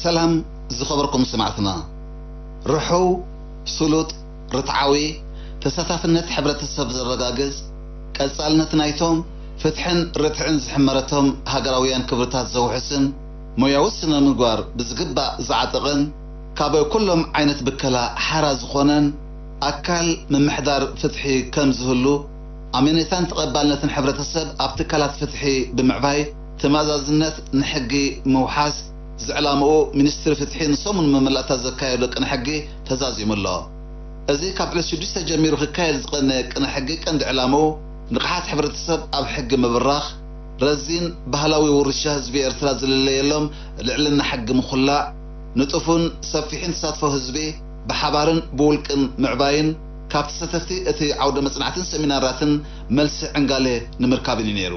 ሰላም ዝኸበርኩም ሰማዕትና። ርሑው፣ ስሉጥ፣ ርትዓዊ፣ ተሳታፍነት ሕብረተሰብ ዘረጋግጽ፣ ቀጻልነት ናይቶም ፍትሕን ርትዕን ዝሕመረቶም ሃገራውያን ክብርታት ዘውሕስን፣ ሞያዊ ስነ ምግባር ብዝግባእ ዝዓጠቐን፣ ካብ ኩሎም ዓይነት ብከላ ሓራ ዝኾነን፣ ኣካል ምምሕዳር ፍትሒ ከም ዝህሉ፣ ኣመኔታን ተቐባልነትን ሕብረተሰብ ኣብ ትካላት ፍትሒ ብምዕባይ፣ ተማዛዝነት ንሕጊ ምውሓስ ዝዕላምኡ፣ ሚኒስትሪ ፍትሒ ንሰሙን መመላእታ ዘካየዶ ቅነ ሕጊ ተዛዚሙ ኣሎ። እዚ ካብ ዕለት ሽዱሽተ ጀሚሩ ክካየድ ዝቐነ ቅነ ሕጊ ቀንዲ ዕላምኡ፣ ንቕሓት ሕብረተሰብ ኣብ ሕጊ ምብራኽ፣ ረዚን ባህላዊ ውርሻ ህዝቢ ኤርትራ ዝልለየሎም ልዕልና ሕጊ ምኹላዕ፣ ንጡፍን ሰፊሕን ተሳትፎ ህዝቢ ብሓባርን ብውልቅን ምዕባይን፣ ካብ ተሳተፍቲ እቲ ዓውደ መጽናዕትን ሰሚናራትን መልሲ ዕንጋለ ንምርካብን እዩ ነይሩ።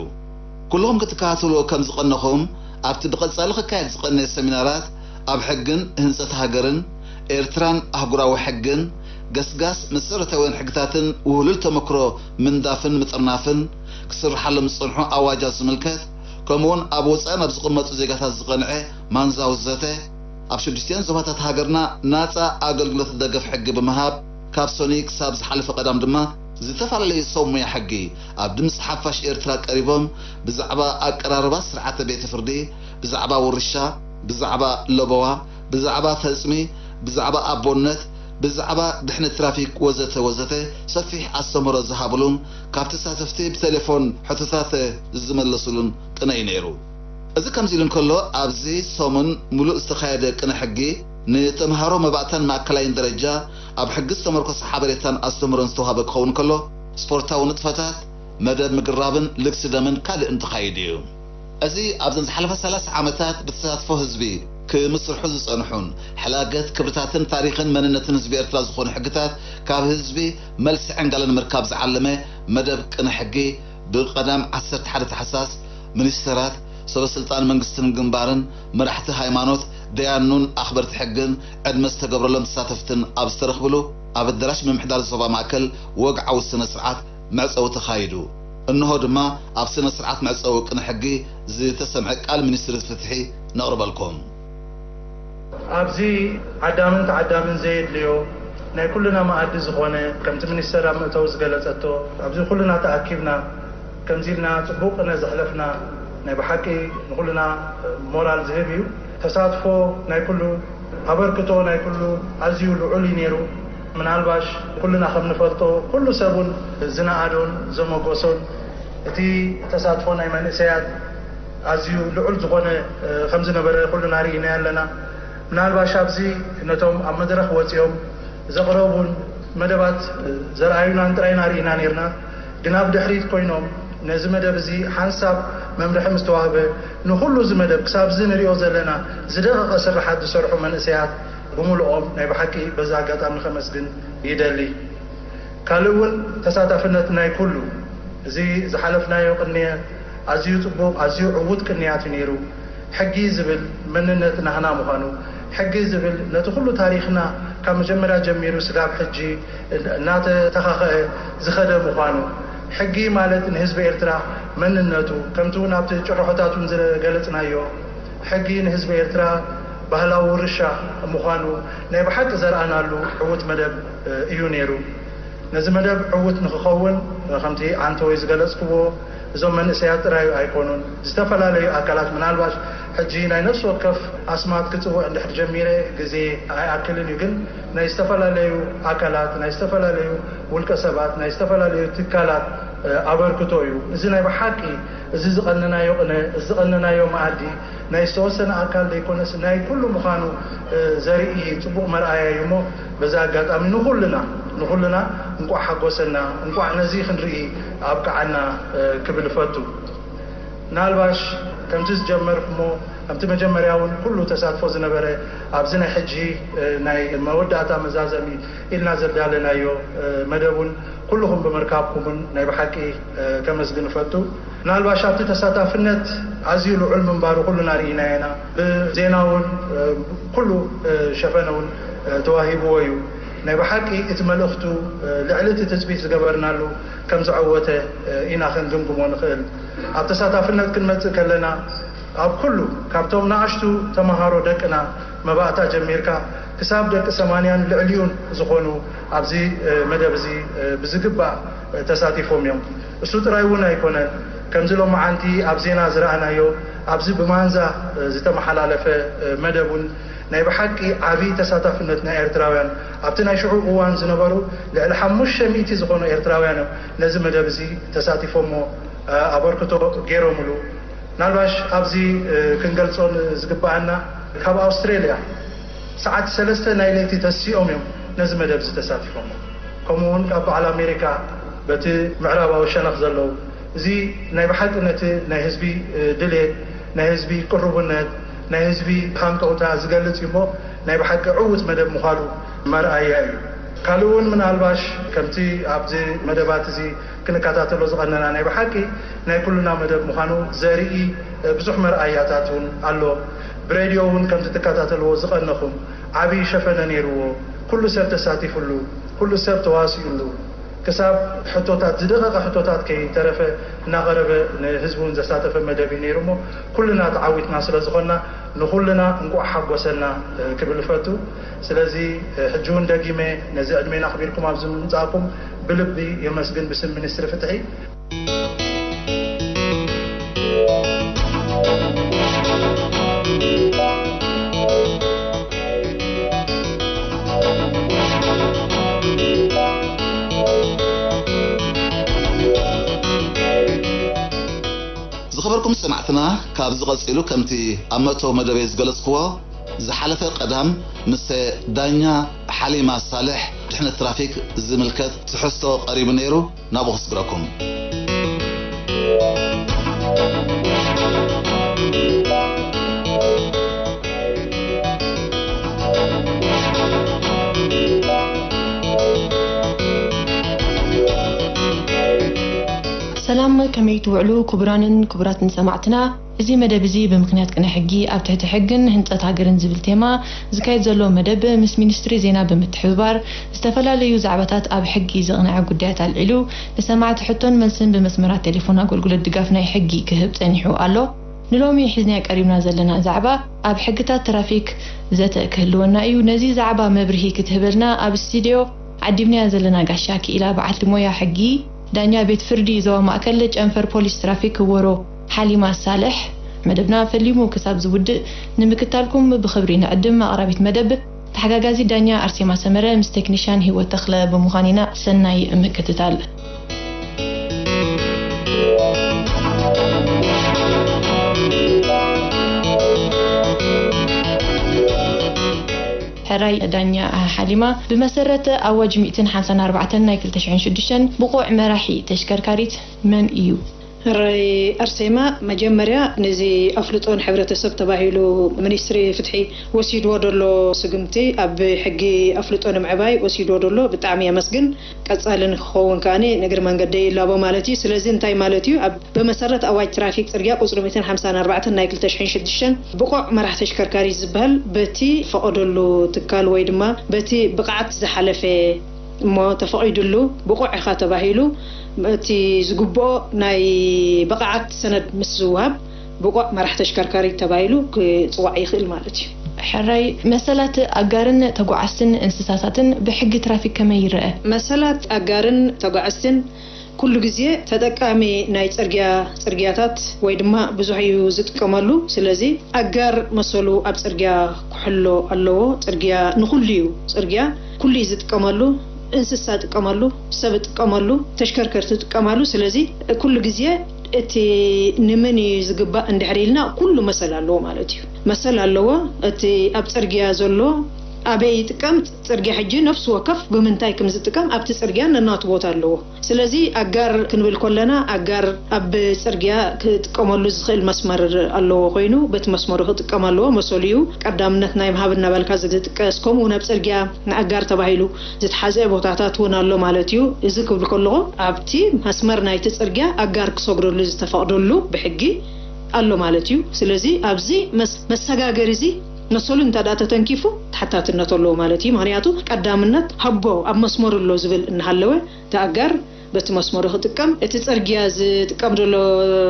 ኩልኹም ክትከታተልዎ ከም ዝቐነኹም፣ ኣብቲ ብቐጻሊ ክካየድ ዝቐነየ ሰሚናራት፣ ኣብ ሕግን ህንጸት ሃገርን፣ ኤርትራን ኣህጉራዊ ሕግን፣ ገስጋስ መሰረታውያን ሕግታትን ውህሉል ተመክሮ ምንዳፍን ምጥርናፍን፣ ክስርሓሎም ዝጸንሑ ኣዋጃት ዝምልከት፣ ከምኡውን ኣብ ወጻኢ ናብ ዝቕመጡ ዜጋታት ዝቐንዐ ማንዛዊ ዘተ፣ ኣብ ሽዱሽቲኦን ዞባታት ሃገርና ናጻ ኣገልግሎት ደገፍ ሕጊ ብምሃብ፣ ካብ ሶኒ ክሳብ ዝሓለፈ ቀዳም ድማ ዝተፈላለዩ ሰብ ሞያ ሕጊ ኣብ ድምጺ ሓፋሽ ኤርትራ ቀሪቦም ብዛዕባ ኣቀራርባ ስርዓተ ቤት ፍርዲ፣ ብዛዕባ ውርሻ፣ ብዛዕባ ለበዋ፣ ብዛዕባ ፈጽሚ፣ ብዛዕባ ኣቦነት፣ ብዛዕባ ድሕነት ትራፊክ ወዘተ ወዘተ ሰፊሕ ኣስተምህሮ ዝሃብሉን ካብ ተሳተፍቲ ብቴሌፎን ሕቶታት ዝመለሱሉን ቅነ እዩ ነይሩ። እዚ ከምዚ ኢሉ እንከሎ፣ ኣብዚ ሰሙን ሙሉእ ዝተኻየደ ቅነ ሕጊ ንተምሃሮ መባእታን ማእከላይን ደረጃ ኣብ ሕጊ ዝተመርኮሰ ሓበሬታን ኣስተምህሮን ዝተዋህበ ክኸውን ከሎ፣ ስፖርታዊ ንጥፈታት፣ መደብ ምግራብን ልግሲ ደምን ካልእን ተኻይዱ እዩ። እዚ ኣብዘን ዝሓለፋ ሰላሳ ዓመታት ብተሳትፎ ህዝቢ ክምስርሑ ዝጸንሑን ሕላገት ክብርታትን ታሪኽን መንነትን ህዝቢ ኤርትራ ዝኾኑ ሕግታት ካብ ህዝቢ መልሲ ዕንጋለ ንምርካብ ዝዓለመ መደብ ቅነ ሕጊ ብቐዳም ዓሰርተ ሓደ ታሕሳስ ሚኒስተራት፣ ሰበ ስልጣን መንግስትን ግንባርን፣ መራሕቲ ሃይማኖት፣ ደያኑን ኣኽበርቲ ሕግን ዕድመ ዝተገብረሎም ተሳተፍትን ኣብ ዝተረኽብሉ ኣብ ኣዳራሽ ምምሕዳር ዞባ ማእከል ወግዓዊ ስነ ስርዓት መዕጸዊ ተኻይዱ። እንሆ ድማ ኣብ ስነ ስርዓት መዕጸዊ ቅነ ሕጊ ዝተሰምዐ ቃል ሚኒስትሪ ፍትሒ ነቕርበልኩም። ኣብዚ ዓዳምን ተዓዳምን ዘየድልዮ ናይ ኩልና መኣዲ ዝኾነ፣ ከምቲ ሚኒስተር ኣብ መእተዊ ዝገለጸቶ፣ ኣብዚ ኩልና ተኣኪብና ከምዚ ኢልና ጽቡቕ ቅነ ዘሕለፍና ናይ ብሓቂ ንኹልና ሞራል ዝህብ እዩ። ተሳትፎ ናይ ኩሉ፣ ኣበርክቶ ናይ ኩሉ ኣዝዩ ልዑል እዩ ነይሩ። ምናልባሽ ኩልና ከም ንፈልጦ፣ ኩሉ ሰብ እውን ዝነኣዶን ዘመጎሶን፣ እቲ ተሳትፎ ናይ መንእሰያት ኣዝዩ ልዑል ዝኾነ ከም ዝነበረ ኩልና ርኢናዮ ኣለና። ምናልባሽ ኣብዚ ነቶም ኣብ መድረኽ ወጺኦም ዘቕረቡን መደባት ዘርኣዩናን ጥራይ ኢና ርኢና ነይርና። ግን ኣብ ድሕሪት ኮይኖም ነዚ መደብ እዚ ሓንሳብ መምርሒ ምስ ተዋህበ፣ ንኹሉ እዚ መደብ ክሳብ እዚ ንሪኦ ዘለና ዝደቐቐ ስርሓት ዝሰርሑ መንእሰያት ብምልኦም ናይ ብሓቂ በዚ ኣጋጣሚ ከመስግን ይደሊ። ካልእ እውን ተሳታፍነት ናይ ኩሉ፣ እዚ ዝሓለፍናዮ ቅንያት ኣዝዩ ጽቡቕ፣ ኣዝዩ ዕዉት ቅንያት እዩ ነይሩ። ሕጊ ዝብል መንነት ናህና ምዃኑ፣ ሕጊ ዝብል ነቲ ኩሉ ታሪኽና ካብ መጀመርያ ጀሚሩ ስጋብ ሕጂ እናተተኻኸአ ዝኸደ ምዃኑ፣ ሕጊ ማለት ንህዝቢ ኤርትራ መንነቱ፣ ከምቲ እውን ኣብቲ ጭርሖታት እውን ዝገለጽናዮ፣ ሕጊ ንህዝቢ ኤርትራ ባህላዊ ውርሻ ምዃኑ ናይ ብሓቂ ዘርኣናሉ ዕዉት መደብ እዩ ነይሩ። ነዚ መደብ ዕዉት ንክኸውን፣ ከምቲ ዓንተወይ ዝገለጽክዎ፣ እዞም መንእሰያት ጥራይ ኣይኮኑን። ዝተፈላለዩ ኣካላት፣ ምናልባሽ ሕጂ ናይ ነፍሲ ወከፍ ኣስማት ክጽውዕ እንድሕር ጀሚረ ግዜ ኣይኣክልን እዩ፣ ግን ናይ ዝተፈላለዩ ኣካላት፣ ናይ ዝተፈላለዩ ውልቀ ሰባት፣ ናይ ዝተፈላለዩ ትካላት፣ እ፣ ኣበርክቶ እዩ። እዚ ናይ ብሓቂ እዚ ዝቐነናዮ ቅነ፣ እዚ ዝቐነናዮ መኣዲ ናይ ዝተወሰነ ኣካል ዘይኮነስ ናይ ኩሉ ምዃኑ፣ እ፣ ዘርኢ ጽቡቕ መርኣያ እዩ እሞ፣ በዚ ኣጋጣሚ ንኹልና፣ ንኹልና እንቋዕ ሓጎሰና፣ እንቋዕ ነዚ ክንርኢ ኣብቅዓና፣ እ፣ ክብል እፈቱ። ምናልባሽ ከምቲ ዝጀመርኩሞ፣ ከምቲ መጀመርያ እውን ኩሉ ተሳትፎ ዝነበረ ኣብዚ ናይ ሕጂ፣ እ፣ ናይ መወዳእታ መዛዘሚ ኢልና ዘዳለናዮ፣ እ፣ መደብ እውን ኩልኹም ብምርካብኩምን ናይ ብሓቂ፣ እ፣ ከመስግን እፈቱ። ምናልባሽ ኣብቲ ተሳታፍነት ኣዝዩ ልዑል ምንባሩ ኩልና ርኢናዮ ኢና። ብዜና እውን፣ እ፣ ኩሉ፣ እ፣ ሸፈነ እውን፣ እ፣ ተዋሂብዎ እዩ። ናይ ብሓቂ እቲ መልእኽቱ፣ እ፣ ልዕሊ እቲ ትጽቢት ዝገበርናሉ ከም ዘዐወተ፣ እ፣ ኢና ክንግምግሞ ንኽእል። ኣብ ተሳታፍነት ክንመጽእ ከለና፣ ኣብ ኩሉ፣ ካብቶም ንኣሽቱ ተመሃሮ ደቅና መባእታ ጀሚርካ ክሳብ ደቂ ሰማንያን ልዕሊኡን ዝኾኑ ኣብዚ መደብ እዚ ብዝግባእ ተሳቲፎም እዮም። እሱ ጥራይ እውን ኣይኮነን። ከምዚ ሎመዓንቲ ኣብ ዜና ዝረኣናዮ፣ ኣብዚ ብማንዛ ዝተመሓላለፈ መደብ እውን ናይ ብሓቂ ዓቢ ተሳታፍነት ናይ ኤርትራውያን፣ ኣብቲ ናይ ሽዑ እዋን ዝነበሩ ልዕሊ ሓሙሽተ ሚእቲ ዝኾኑ ኤርትራውያን እዮም ነዚ መደብ እዚ ተሳቲፎሞ ኣበርክቶ ገይሮምሉ። ምናልባሽ ኣብዚ ክንገልጾ ዝግበኣና፣ ካብ ኣውስትሬልያ ሰዓት ሰለስተ ናይ ለይቲ ተሲኦም እዮም ነዚ መደብ እዚ ተሳቲፎሞ። ከምኡ እውን ካብ በዓል ኣሜሪካ በቲ ምዕራባዊ ሸነኽ ዘለዉ፣ እዚ ናይ ብሓቂ ነቲ ናይ ህዝቢ ድሌት፣ ናይ ህዝቢ ቅሩብነት፣ ናይ ህዝቢ ሃንቀውታ ዝገልጽ እዩ እሞ፣ ናይ ብሓቂ ዕዉት መደብ ምዃኑ መርኣያ እዩ። ካልእ እውን ምናልባሽ ከምቲ ኣብዚ መደባት እዚ ክንከታተሎ ዝቐነና ናይ ብሓቂ ናይ ኩልና መደብ ምዃኑ ዘርኢ ብዙሕ መርኣያታት እውን ኣሎ። ብሬድዮ እውን ከምቲ ትከታተልዎ ዝቐነኹም ዓብዪ ሸፈነ ነይርዎ። ኩሉ ሰብ ተሳቲፉሉ፣ ኩሉ ሰብ ተዋሲኡሉ፣ ክሳብ ሕቶታት፣ ዝደቐቐ ሕቶታት ከይተረፈ እናቐረበ ንህዝቢ እውን ዘሳተፈ መደብ እዩ ነይሩ እሞ፣ ኩልና ተዓዊትና ስለ ዝኾንና ንኹልና እንቋዕ ሓጎሰና ክብል እፈቱ። ስለዚ ሕጂ እውን ደጊመ ነዚ ዕድሜና ኣኽቢርኩም ኣብዚ ምምጻእኩም ብልቢ የመስግን ብስም ሚኒስትሪ ፍትሒ። ዝኸበርኩም ሰማዕትና፣ ካብዚ ቀጺሉ ከምቲ ኣብ መእተዊ መደበይ ዝገለጽክዎ፣ ዝሓለፈ ቀዳም ምስ ዳኛ ሓሊማ ሳልሕ ድሕነት ትራፊክ ዝምልከት ትሕዝቶ ቀሪቡ ነይሩ። ናብኡ ክስግረኩም። ሰላም፣ ከመይ ትውዕሉ ክቡራንን ክቡራትን ሰማዕትና? እዚ መደብ እዚ ብምኽንያት ቅነ ሕጊ ኣብ ትሕቲ ሕግን ህንጸት ሃገርን ዝብል ቴማ ዝካየድ ዘሎ መደብ፣ ምስ ሚኒስትሪ ዜና ብምትሕብባር፣ ዝተፈላለዩ ዛዕባታት ኣብ ሕጊ ዘቕንዐ ጉዳያት ኣልዒሉ፣ ንሰማዕቲ ሕቶን መልስን ብመስመራት ቴሌፎን ኣገልግሎት ድጋፍ ናይ ሕጊ ክህብ ጸኒሑ ኣሎ። ንሎሚ ሒዝናዮ ቀሪብና ዘለና ዛዕባ፣ ኣብ ሕግታት ትራፊክ ዘተ ክህልወና እዩ። ነዚ ዛዕባ መብርሂ ክትህበልና ኣብ ስቱድዮ ዓዲምናያ ዘለና ጋሻ ክኢላ በዓልቲ ሞያ ሕጊ፣ ዳኛ ቤት ፍርዲ ዞባ ማእከል ጨንፈር ፖሊስ ትራፊክ ወሮ ሓሊማ ሳልሕ፣ መደብና ፈሊሙ ክሳብ ዝውድእ ንምክታልኩም ብኽብሪ ንዕድም። ኣቕራቢት መደብ ተሓጋጋዚት ዳኛ ኣርሴማ ሰመረ ምስ ቴክኒሻን ሂወት ተኽለ ብምዃን ኢና። ሰናይ ምክትታል። ሕራይ ዳኛ ሓሊማ፣ ብመሰረት ኣዋጅ ሚእትን ሓምሳን ኣርባዕተን ናይ ክልተ ሽሕን ሽዱሽተን ብቑዕ መራሒ ተሽከርካሪት መን እዩ? ሕራይ ኣርሴማ፣ መጀመርያ ነዚ ኣፍልጦ ንሕብረተሰብ ተባሂሉ ሚኒስትሪ ፍትሒ ወሲድዎ ዘሎ ስጉምቲ ኣብ ሕጊ ኣፍልጦ ንምዕባይ ወሲድዎ ዘሎ ብጣዕሚ የመስግን። ቀጻሊ ንክኸውን ከኣ ንእግሪ መንገደይ ይላቦ ማለት እዩ። ስለዚ እንታይ ማለት እዩ? ኣብ ብመሰረት ኣዋጅ ትራፊክ ጽርግያ ቁጽሪ ሚእትን ሓምሳን ኣርባዕተን ናይ ክልተ ሽሕን ሽዱሽተን ብቑዕ መራሕ ተሽከርካሪ ዝበሃል በቲ ፈቐደሉ ትካል ወይ ድማ በቲ ብቕዓት ዝሓለፈ እሞ ተፈቒዱሉ ብቑዕ ኢኻ ተባሂሉ እቲ ዝግብኦ ናይ ብቕዓት ሰነድ ምስ ዝወሃብ ብቑዕ መራሕ ተሽከርካሪ ተባሂሉ ክጽዋዕ ይኽእል ማለት እዩ። ሕራይ፣ መሰላት ኣጋርን ተጓዓዝትን እንስሳታትን ብሕጊ ትራፊክ ከመይ ይረአ? መሰላት ኣጋርን ተጓዓዝትን ኩሉ ግዜ ተጠቃሚ ናይ ጽርግያ፣ ጽርግያታት ወይ ድማ ብዙሕ እዩ ዝጥቀመሉ። ስለዚ ኣጋር መሰሉ ኣብ ጽርግያ ክሕሎ ኣለዎ። ጽርግያ ንኹሉ እዩ። ጽርግያ ኩሉ እዩ ዝጥቀመሉ። እንስሳ ይጥቀመሉ፣ ሰብ ይጥቀመሉ፣ ተሽከርከርቲ ይጥቀማሉ። ስለዚ ኩሉ ግዜ እቲ ንመን እዩ ዝግባእ እንድሕር ኢልና ኩሉ መሰል ኣለዎ ማለት እዩ። መሰል ኣለዎ። እቲ ኣብ ጽርግያ ዘሎ ኣበይ ይጥቀም፣ ጽርግያ ሕጂ ነፍሲ ወከፍ ብምንታይ ከም ዝጥቀም ኣብቲ ጽርግያ ነናቱ ቦታ ኣለዎ። ስለዚ ኣጋር ክንብል ከለና፣ ኣጋር ኣብ ጽርግያ ክጥቀመሉ ዝኽእል መስመር ኣለዎ ኮይኑ፣ በቲ መስመሩ ክጥቀም ኣለዎ። መሰሉ እዩ። ቀዳምነት ናይ ምሃብ እናበልካ ዝጥቀስ፣ ከምኡ እውን ኣብ ጽርግያ ንኣጋር ተባሂሉ ዝተሓዝአ ቦታታት እውን ኣሎ ማለት እዩ። እዚ ክብል ከለኹ፣ ኣብቲ መስመር ናይቲ ጽርግያ ኣጋር ክሰግረሉ ዝተፈቕደሉ ብሕጊ ኣሎ ማለት እዩ። ስለዚ ኣብዚ መስ-፣ መሰጋገሪ እዚ መሰሉ እንተ ደኣ ተተንኪፉ ተሓታትነት ኣለዎ ማለት እዩ። ምኽንያቱ ቀዳምነት ሃቦ ኣብ መስመሩ ኣሎ ዝብል እናሃለወ፣ እቲ ኣጋር በቲ መስመሩ ክጥቀም፣ እቲ ጽርግያ ዝጥቀም ዘሎ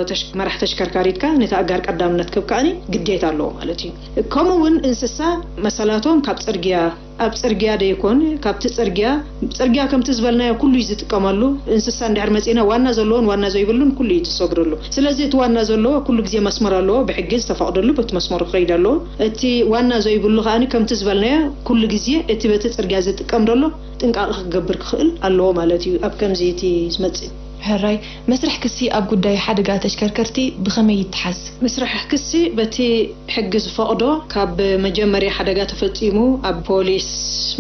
ተሽ-፣ መራሕ ተሽከርካሪትካ ነቲ ኣጋር ቀዳምነት ክብ ከኣኒ ግዴታ ኣለዎ ማለት እዩ። ከምኡ እውን እንስሳ መሰላቶም ካብ ጽርግያ፣ ኣብ ጽርግያ ደይኮን፣ ካብቲ ጽርግያ፣ ጽርግያ ከምቲ ዝበልናዮ ኩሉ እዩ ዝጥቀመሉ። እንስሳ እንድሕር መጺእና ዋና ዘለዎን ዋና ዘይብሉን ኩሉ እዩ ዝሰግረሉ። ስለዚ እቲ ዋና ዘለዎ ኩሉ ግዜ መስመር ኣለዎ፣ ብሕጊ ዝተፈቕደሉ በቲ መስመሩ ክኸይድ ኣለዎ። እቲ ዋና ዘይብሉ ከኣኒ ከምቲ ዝበልናዮ ኩሉ ግዜ እቲ በቲ ጽርግያ ዝጥቀም ዘሎ ጥንቃቐ ክገብር ክኽእል ኣለዎ ማለት እዩ። ኣብ ከምዚ እቲ ዝመጽእ ሕራይ፣ መስርሕ ክሲ ኣብ ጉዳይ ሓደጋ ተሽከርከርቲ ብኸመይ ይተሓዝ? ምስራሕ ክሲ በቲ ሕጊ ዝፈቕዶ ካብ መጀመርያ ሓደጋ ተፈጺሙ ኣብ ፖሊስ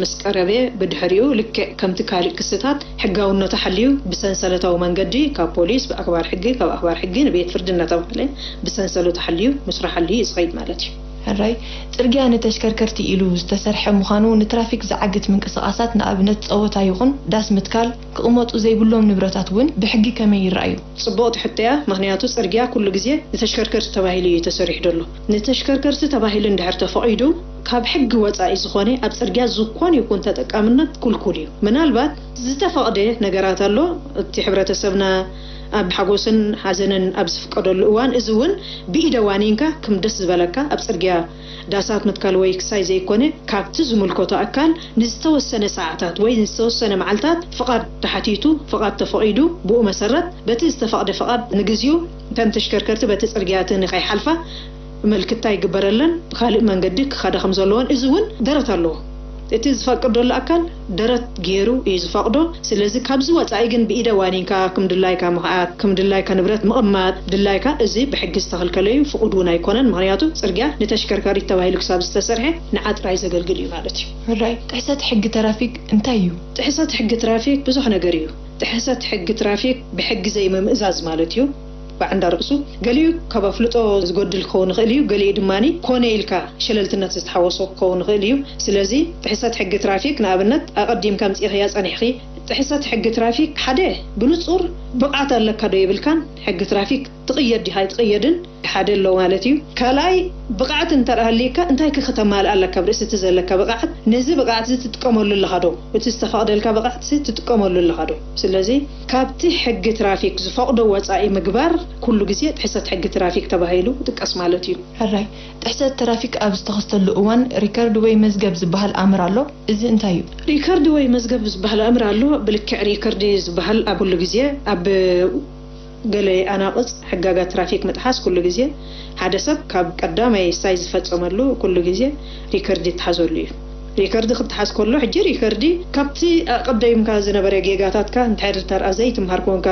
ምስ ቀረበ ብድሕሪኡ ልክዕ ከምቲ ካልእ ክስታት ሕጋውነቱ ሓልዩ ብሰንሰለታዊ መንገዲ ካብ ፖሊስ ብኣኽባር ሕጊ ካብ ኣኽባር ሕጊ ንቤት ፍርዲ እናተባህለ ብሰንሰለቱ ሓልዩ ምስራሕ ሓልዩ እዩ ዝኸይድ ማለት እዩ። ሕራይ፣ ጽርግያ ንተሽከርከርቲ ኢሉ ዝተሰርሐ ምዃኑ ንትራፊክ ዝዓግት ምንቅስቓሳት ንኣብነት ጸወታ ይኹን ዳስ ምትካል ክቕመጡ ዘይብሎም ንብረታት እውን ብሕጊ ከመይ ይረኣዩ? ጽቡቕቲ ሕቶ እያ፣ ምኽንያቱ ጽርግያ ኩሉ ግዜ ንተሽከርከርቲ ተባሂሉ እዩ ተሰሪሑ ዘሎ። ንተሽከርከርቲ ተባሂሉ እንድሕር ተፈቒዱ፣ ካብ ሕጊ ወጻኢ ዝኾነ ኣብ ጽርግያ ዝኾነ ይኹን ተጠቃምነት ኩልኩል እዩ። ምናልባት ዝተፈቕደ ነገራት ኣሎ፣ እቲ ሕብረተሰብና ኣብ ሓጎስን ሓዘንን ኣብ ዝፍቀደሉ እዋን፣ እዚ እውን ብኢደ ዋኒንካ ክም ደስ ዝበለካ ኣብ ጽርግያ ዳሳት ምትካል ወይ ክሳይ ዘይኮነ፣ ካብቲ ዝምልከቶ ኣካል ንዝተወሰነ ሰዓታት ወይ ንዝተወሰነ መዓልታት ፍቓድ ተሓቲቱ፣ ፍቓድ ተፈቒዱ፣ ብኡ መሰረት በቲ ዝተፈቕደ ፍቓድ ንግዚኡ እተን ተሽከርከርቲ በቲ ጽርግያ እቲ ንኸይሓልፋ ምልክታ ይግበረለን፣ ብኻልእ መንገዲ ክኸዳ ከም ዘለዎን፣ እዚ እውን ደረት ኣለዎ። እቲ ዝፈቅድ ዘሎ ኣካል ደረት ገይሩ እዩ ዝፈቕዶ። ስለዚ ካብዚ ወጻኢ ግን ብኢደ ዋኒንካ ክም ድላይካ ምኽኣት፣ ክም ድላይካ ንብረት ምቕማጥ፣ ድላይካ እዚ ብሕጊ ዝተኸልከለ እዩ፣ ፍቑድ እውን ኣይኮነን። ምኽንያቱ ጽርግያ ንተሽከርካሪት ተባሂሉ ክሳብ ዝተሰርሐ ንዓ ጥራይ ዘገልግል እዩ ማለት እዩ። ሕራይ፣ ጥሕሰት ሕጊ ትራፊክ እንታይ እዩ? ጥሕሰት ሕጊ ትራፊክ ብዙሕ ነገር እዩ። ጥሕሰት ሕጊ ትራፊክ ብሕጊ ዘይምምእዛዝ ማለት እዩ። ብዓንዳ ርእሱ ገሊኡ ካብ ኣፍልጦ ዝጎድል ክኸውን ይኽእል እዩ፣ ገሊኡ ድማ ኮነ ኢልካ ሸለልትነት ዝተሓወሶ ክኸውን ይኽእል እዩ። ስለዚ ጥሕሰት ሕጊ ትራፊክ ንኣብነት ኣቐዲምካ ኣምጺእኽያ ጸኒሕኺ። ጥሕሰት ሕጊ ትራፊክ ሓደ ብንጹር ብቕዓት ኣለካ ዶ የብልካን፣ ሕጊ ትራፊክ ትቕየድ ዲኻ ኣይትቕየድን ሓደ ኣሎ ማለት እዩ። ካልኣይ ብቕዓት እንተ ደኣ ሃልዩካ እንታይ ከ ከተማልእ ኣለካ ኣብ ርእሲ እቲ ዘለካ ብቕዓት፣ ነዚ ብቕዓት እዚ ትጥቀመሉ ኣለኻ ዶ? እቲ ዝተፈቕደልካ ብቕዓት እዚ ትጥቀመሉ ኣለኻ ዶ? ስለዚ ካብቲ ሕጊ ትራፊክ ዝፈቕዶ ወጻኢ ምግባር ኩሉ ግዜ ጥሕሰት ሕጊ ትራፊክ ተባሂሉ ይጥቀስ ማለት እዩ። ሕራይ፣ ጥሕሰት ትራፊክ ኣብ ዝተኸስተሉ እዋን ሪከርድ ወይ መዝገብ ዝበሃል ኣምር ኣሎ። እዚ እንታይ እዩ? ሪከርድ ወይ መዝገብ ዝበሃል ኣምር ኣሎ። ብልክዕ ሪከርድ ዝበሃል ኣብ ኩሉ ግዜ ኣብ ገለ ኣናቕጽ ሕጋጋት ትራፊክ ምጥሓስ ኩሉ ግዜ ሓደ ሰብ ካብ ቀዳማይ ሳይ ዝፈጸመሉ ኩሉ ግዜ ሪከርድ ይተሓዘሉ እዩ። ሪከርድ ክተሓዝ ከሎ ሕጂ ሪከርዲ ካብቲ ኣቐደምካ ዝነበረ ጌጋታትካ እንድሕር ተርኣ ዘይትምሃር ኮንካ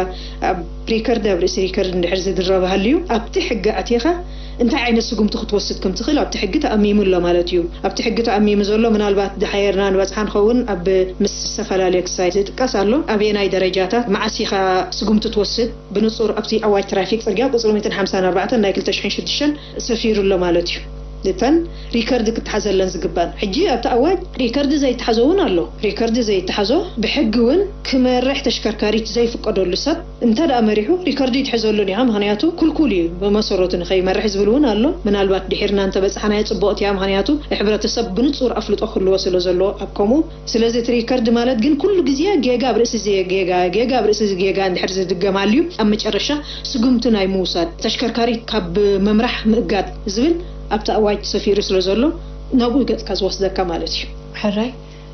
ኣብ ሪከርድ ኣብ ርእሲ ሪከርድ እንድሕር ዝድረብ ሃልዩ ኣብቲ ሕጊ ኣቲኻ እንታይ ዓይነት ስጉምቲ ክትወስድ ከም ትኽእል ኣብቲ ሕጊ ተኣሚሙ ኣሎ ማለት እዩ። ኣብቲ ሕጊ ተኣሚሙ ዘሎ ምናልባት ድሓየርና ንበጽሓ ንኸውን ኣብ ምስ ዝተፈላለየ ክሳይ ዝጥቀስ ኣሎ። ኣበየናይ ደረጃታት መዓስ ኢኻ ስጉምቲ ትወስድ? ብንጹር ኣብቲ ኣዋጅ ትራፊክ ጽርግያ ቁጽሪ ሚእትን ሓምሳን ኣርባዕተን ናይ ክልተ ሽሕን ሽዱሽተን ሰፊሩ ኣሎ ማለት እዩ። እተን ሪከርድ ክተሓዘለን ዝግባን። ሕጂ ኣብቲ ኣዋጅ ሪከርድ ዘይተሓዞ እውን ኣሎ። ሪከርድ ዘይተሓዞ ብሕጊ እውን ክመርሕ ተሽከርካሪት ዘይፍቀደሉ ሰብ እንተ ደኣ መሪሑ ሪከርድ ይትሕዘሉን ኢኻ። ምኽንያቱ ክልኩል እዩ ብመሰረቱ ንኸይመርሕ ዝብል እውን ኣሎ። ምናልባት ድሒርና እንተበጻሕናዮ ጽቡቕቲ እያ። ምኽንያቱ ሕብረተሰብ ብንጹር ኣፍልጦ ክህልዎ ስለ ዘለዎ ኣብ ከምኡ። ስለዚ እቲ ሪከርድ ማለት ግን ኩሉ ግዜ ጌጋ ኣብ ርእሲ እዚ ጌጋ፣ ጌጋ ኣብ ርእሲ እዚ ጌጋ እንድሕር ዝድገም ሃልዩ ኣብ መጨረሻ ስጉምቲ ናይ ምውሳድ ተሽከርካሪት ካብ ምምራሕ ምእጋድ ዝብል ኣብቲ ኣዋጅ ሰፊሩ ስለ ዘሎ ናብኡ ገጽካ ዝወስደካ ማለት እዩ። ሕራይ፣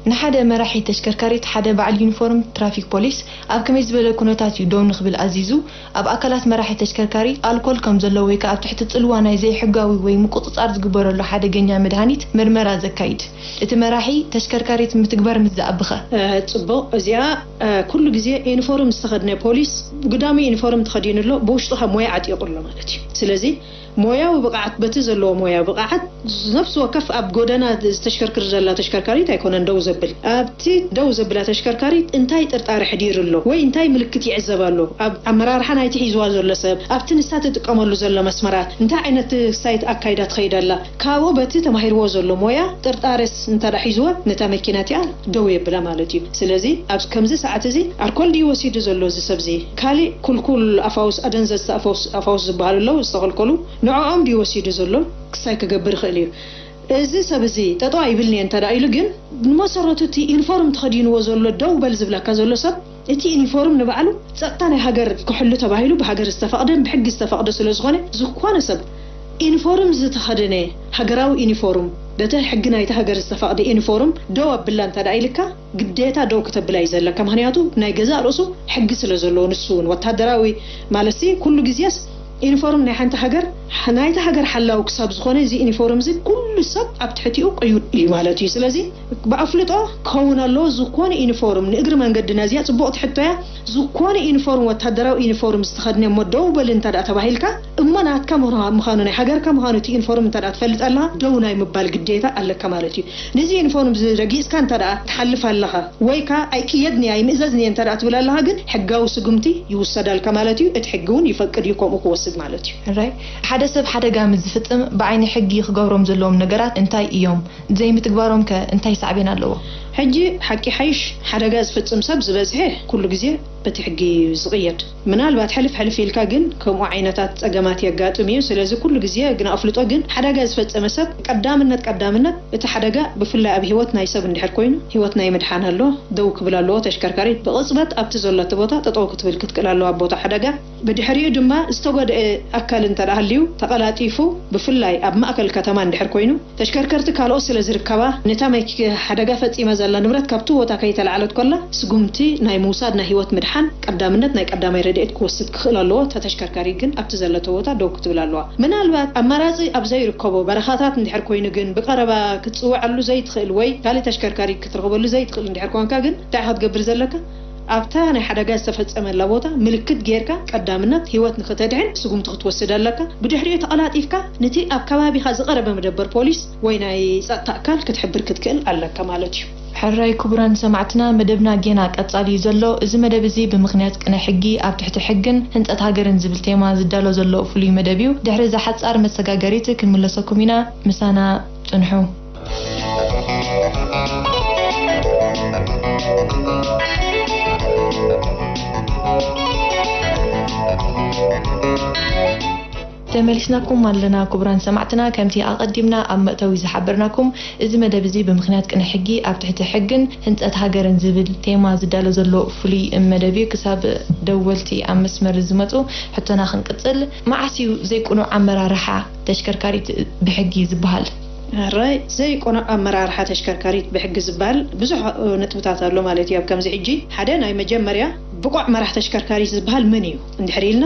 ንሓደ መራሒ ተሽከርካሪት ሓደ በዓል ዩኒፎርም ትራፊክ ፖሊስ ኣብ ከመይ ዝበለ ኩነታት እዩ ደው ንኽብል ኣዚዙ? ኣብ ኣካላት መራሒ ተሽከርካሪ ኣልኮል ከም ዘሎ ወይ ከኣ ኣብ ትሕቲ ጽልዋ ናይ ዘይሕጋዊ ወይ ምቁጽጻር ዝግበረሉ ሓደገኛ መድሃኒት ምርመራ ዘካይድ እቲ መራሒ ተሽከርካሪት ምትግባር ምስ ዝኣብኸ? እ፣ ጽቡቕ። እዚኣ፣ እ፣ ኩሉ ግዜ ዩኒፎርም ዝተኸድነ ፖሊስ ግዳሚ ዩኒፎርም ተኸዲኑ ኣሎ፣ ብውሽጡ ካብ ሞያ ዓጢቑ ኣሎ ማለት እዩ። ስለዚ ሞያዊ ብቕዓት፣ በቲ ዘለዎ ሞያዊ ብቕዓት ነፍሲ ወከፍ ኣብ ጎደና ዝተሽከርክር ዘላ ተሽከርካሪት ኣይኮነን ደው ዘብል። ኣብቲ ደው ዘብላ ተሽከርካሪት እንታይ ጥርጣረ ሕዲሩ ኣሎ ወይ እንታይ ምልክት ይዕዘብ ኣሎ? ኣብ ኣመራርሓ ናይቲ ሒዝዋ ዘሎ ሰብ፣ ኣብቲ ንሳ ትጥቀመሉ ዘሎ መስመራት እንታይ ዓይነት ሳይት ኣካይዳ ትኸይድ ኣላ? ካብኡ በቲ ተማሂርዎ ዘሎ ሞያ ጥርጣረስ እንተ ደኣ ሒዝዋ ነታ መኪና እቲኣ ደው የብላ ማለት እዩ። ስለዚ ኣብ ከምዚ ሰዓት እዚ ኣልኮል ድዩ ወሲዱ ዘሎ እዚ ሰብ እዚ? ካሊእ ኩልኩል ኣፋውስ፣ ኣደንዘዝቲ ኣፋውስ፣ ኣፋውስ ዝበሃሉ ኣለዉ ዝተኸልከሉ፣ ንዕኦም ድዩ ወሲዱ ዘሎ? ክሳይ ክገብር ይኽእል እዩ። እዚ ሰብ እዚ ጠጠው ኣይብልን እየ እንተ ደኣ ኢሉ ግን ብመሰረቱ እቲ ዩኒፎርም ተኸዲንዎ ዘሎ ደው በል ዝብለካ ዘሎ ሰብ እቲ ዩኒፎርም ንባዕሉ ጸጥታ ናይ ሃገር ክሕሉ ተባሂሉ ብሃገር ዝተፈቕደን ብሕጊ ዝተፈቕደ ስለ ዝኾነ፣ ዝኾነ ሰብ ዩኒፎርም ዝተኸደነ፣ ሃገራዊ ዩኒፎርም፣ በቲ ሕጊ ናይቲ ሃገር ዝተፈቕደ ዩኒፎርም ደው ኣብላ እንተ ደኣ ኢልካ፣ ግዴታ ደው ክተብላ እዩ ዘለካ። ምኽንያቱ ናይ ገዛእ ርእሱ ሕጊ ስለ ዘለዎ፣ ንሱ እውን ወታደራዊ ማለትሲ ኩሉ ግዜስ ዩኒፎርም ናይ ሓንቲ ሃገር፣ ናይታ ሃገር ሓላው ክሳብ ዝኾነ፣ እዚ ዩኒፎርም እዚ ኩሉ ሰብ ኣብ ትሕቲኡ ቅዩድ እዩ ማለት እዩ። ስለዚ ብኣፍልጦ ክኸውን ኣለዎ። ዝኾነ ዩኒፎርም፣ ንእግሪ መንገድና እዚኣ ጽቡቕ ትሕቶ እያ። ዝኾነ ዩኒፎርም፣ ወታደራዊ ዩኒፎርም ዝተኸድነ እሞ ደው በል እንተ ደኣ ተባሂልካ፣ እሞ ናትካ ምዃ-፣ ምዃኑ፣ ናይ ሃገርካ ምዃኑ እቲ ዩኒፎርም እንተ ደኣ ትፈልጥ ኣለኻ፣ ደው ናይ ምባል ግዴታ ኣለካ ማለት እዩ። ነዚ ዩኒፎርም እዚ ረጊጽካ እንተ ደኣ ትሓልፍ ኣለኻ፣ ወይ ከኣ ኣይቅየድን እየ፣ ኣይምእዘዝን እየ እንተ ደኣ ትብል ኣለኻ፣ ግን ሕጋዊ ስጉምቲ ይውሰዳልካ ማለት እዩ። እቲ ሕጊ እውን ይፈቅድ እዩ ከምኡ ክወስድ ማለት እዩ። ሕራይ፣ ሓደ ሰብ ሓደጋ ምስ ዝፍጽም ብዓይኒ ሕጊ ክገብሮም ዘለዎም ነገራት እንታይ እዮም? ዘይምትግባሮም ከ እንታይ ሳዕቤን ኣለዎ? ሕጂ ሓቂ ሓይሽ፣ ሓደጋ ዝፍጽም ሰብ ዝበዝሐ ኩሉ ግዜ በቲ ሕጊ እዩ ዝቕየድ። ምናልባት ሕልፍ ሕልፍ ኢልካ ግን ከምኡ ዓይነታት ጸገማት የጋጥም እዩ። ስለዚ ኩሉ ግዜ ግን ኣፍልጦ ግን ሓደጋ ዝፈጸመ ሰብ ቀዳምነት፣ ቀዳምነት እቲ ሓደጋ ብፍላይ ኣብ ህይወት ናይ ሰብ እንድሕር ኮይኑ ህይወት ናይ ምድሓን ኣሎ፣ ደው ክብል ኣለዎ። ተሽከርካሪት ብቕጽበት ኣብቲ ዘለቶ ቦታ ጠጠው ክትብል ክትክእል ኣለዋ፣ ኣብ ቦታ ሓደጋ። ብድሕሪኡ ድማ ዝተጎድአ ኣካል እንተ ደኣ ሃልዩ ተቐላጢፉ፣ ብፍላይ ኣብ ማእከል ከተማ እንድሕር ኮይኑ፣ ተሽከርከርቲ ካልኦት ስለ ዝርከባ፣ ነታ መኪ-፣ ሓደጋ ፈጺማ ዘላ ንብረት ካብቲ ቦታ ከይተላዕለት ከላ፣ ስጉምቲ ናይ ምውሳድ ናይ ህይወት ምድሓን ቀዳምነት ናይ ቀዳማይ ረድኤት ክወስድ ክኽእል ኣለዎ። እታ ተሽከርካሪት ግን ኣብቲ ዘለቶ ቦታ ደው ክትብል ኣለዋ። ምናልባት ኣማራጺ ኣብ ዘይርከቦ በረኻታት እንድሕር ኮይኑ ግን፣ ብቐረባ ክትጽውዐሉ ዘይትኽእል ወይ ካልእ ተሽከርካሪት ክትረኽበሉ ዘይትኽእል እንድሕር ኮንካ ግን፣ እንታይ ኢኻ ክትገብር ዘለካ? ኣብታ ናይ ሓደጋ ዝተፈጸመላ ቦታ ምልክት ጌርካ ቀዳምነት ህይወት ንኽተድሕን ስጉምቲ ክትወስድ ኣለካ። ብድሕሪኡ ተቐላጢፍካ ነቲ ኣብ ከባቢኻ ዝቐረበ መደበር ፖሊስ ወይ ናይ ጸጥታ ኣካል ክትሕብር ክትክእል ኣለካ ማለት እዩ። ሕራይ ክቡራን ሰማዕትና፣ መደብና ጌና ቀጻሊ እዩ ዘሎ። እዚ መደብ እዚ ብምኽንያት ቅነ ሕጊ፣ ኣብ ትሕቲ ሕግን ህንጸት ሃገርን ዝብል ቴማ ዝዳሎ ዘሎ ፍሉይ መደብ እዩ። ድሕሪ እዛ ሓጻር መሰጋገሪት ክንምለሰኩም ኢና። ምሳና ጽንሑ። ተመሊስናኩም ኣለና ክቡራን ሰማዕትና። ከምቲ ኣቐዲምና ኣብ መእተዊ ዝሓበርናኩም፣ እዚ መደብ እዚ ብምኽንያት ቅነ ሕጊ ኣብ ትሕቲ ሕግን ህንጸት ሃገርን ዝብል ቴማ ዝዳሎ ዘሎ ፍሉይ መደብ እዩ። ክሳብ ደወልቲ ኣብ መስመር ዝመጹ ሕቶና ክንቅጽል፣ መዓስ እዩ ዘይቅኑዕ ኣመራርሓ ተሽከርካሪት ብሕጊ ዝበሃል? ሕራይ፣ ዘይቅኑዕ ኣመራርሓ ተሽከርካሪት ብሕጊ ዝበሃል ብዙሕ፣ እ፣ ነጥብታት ኣሎ ማለት እዩ። ኣብ ከምዚ ሕጂ ሓደ ናይ መጀመርያ ብቑዕ መራሕ ተሽከርካሪት ዝበሃል መን እዩ እንድሕር ኢልና፣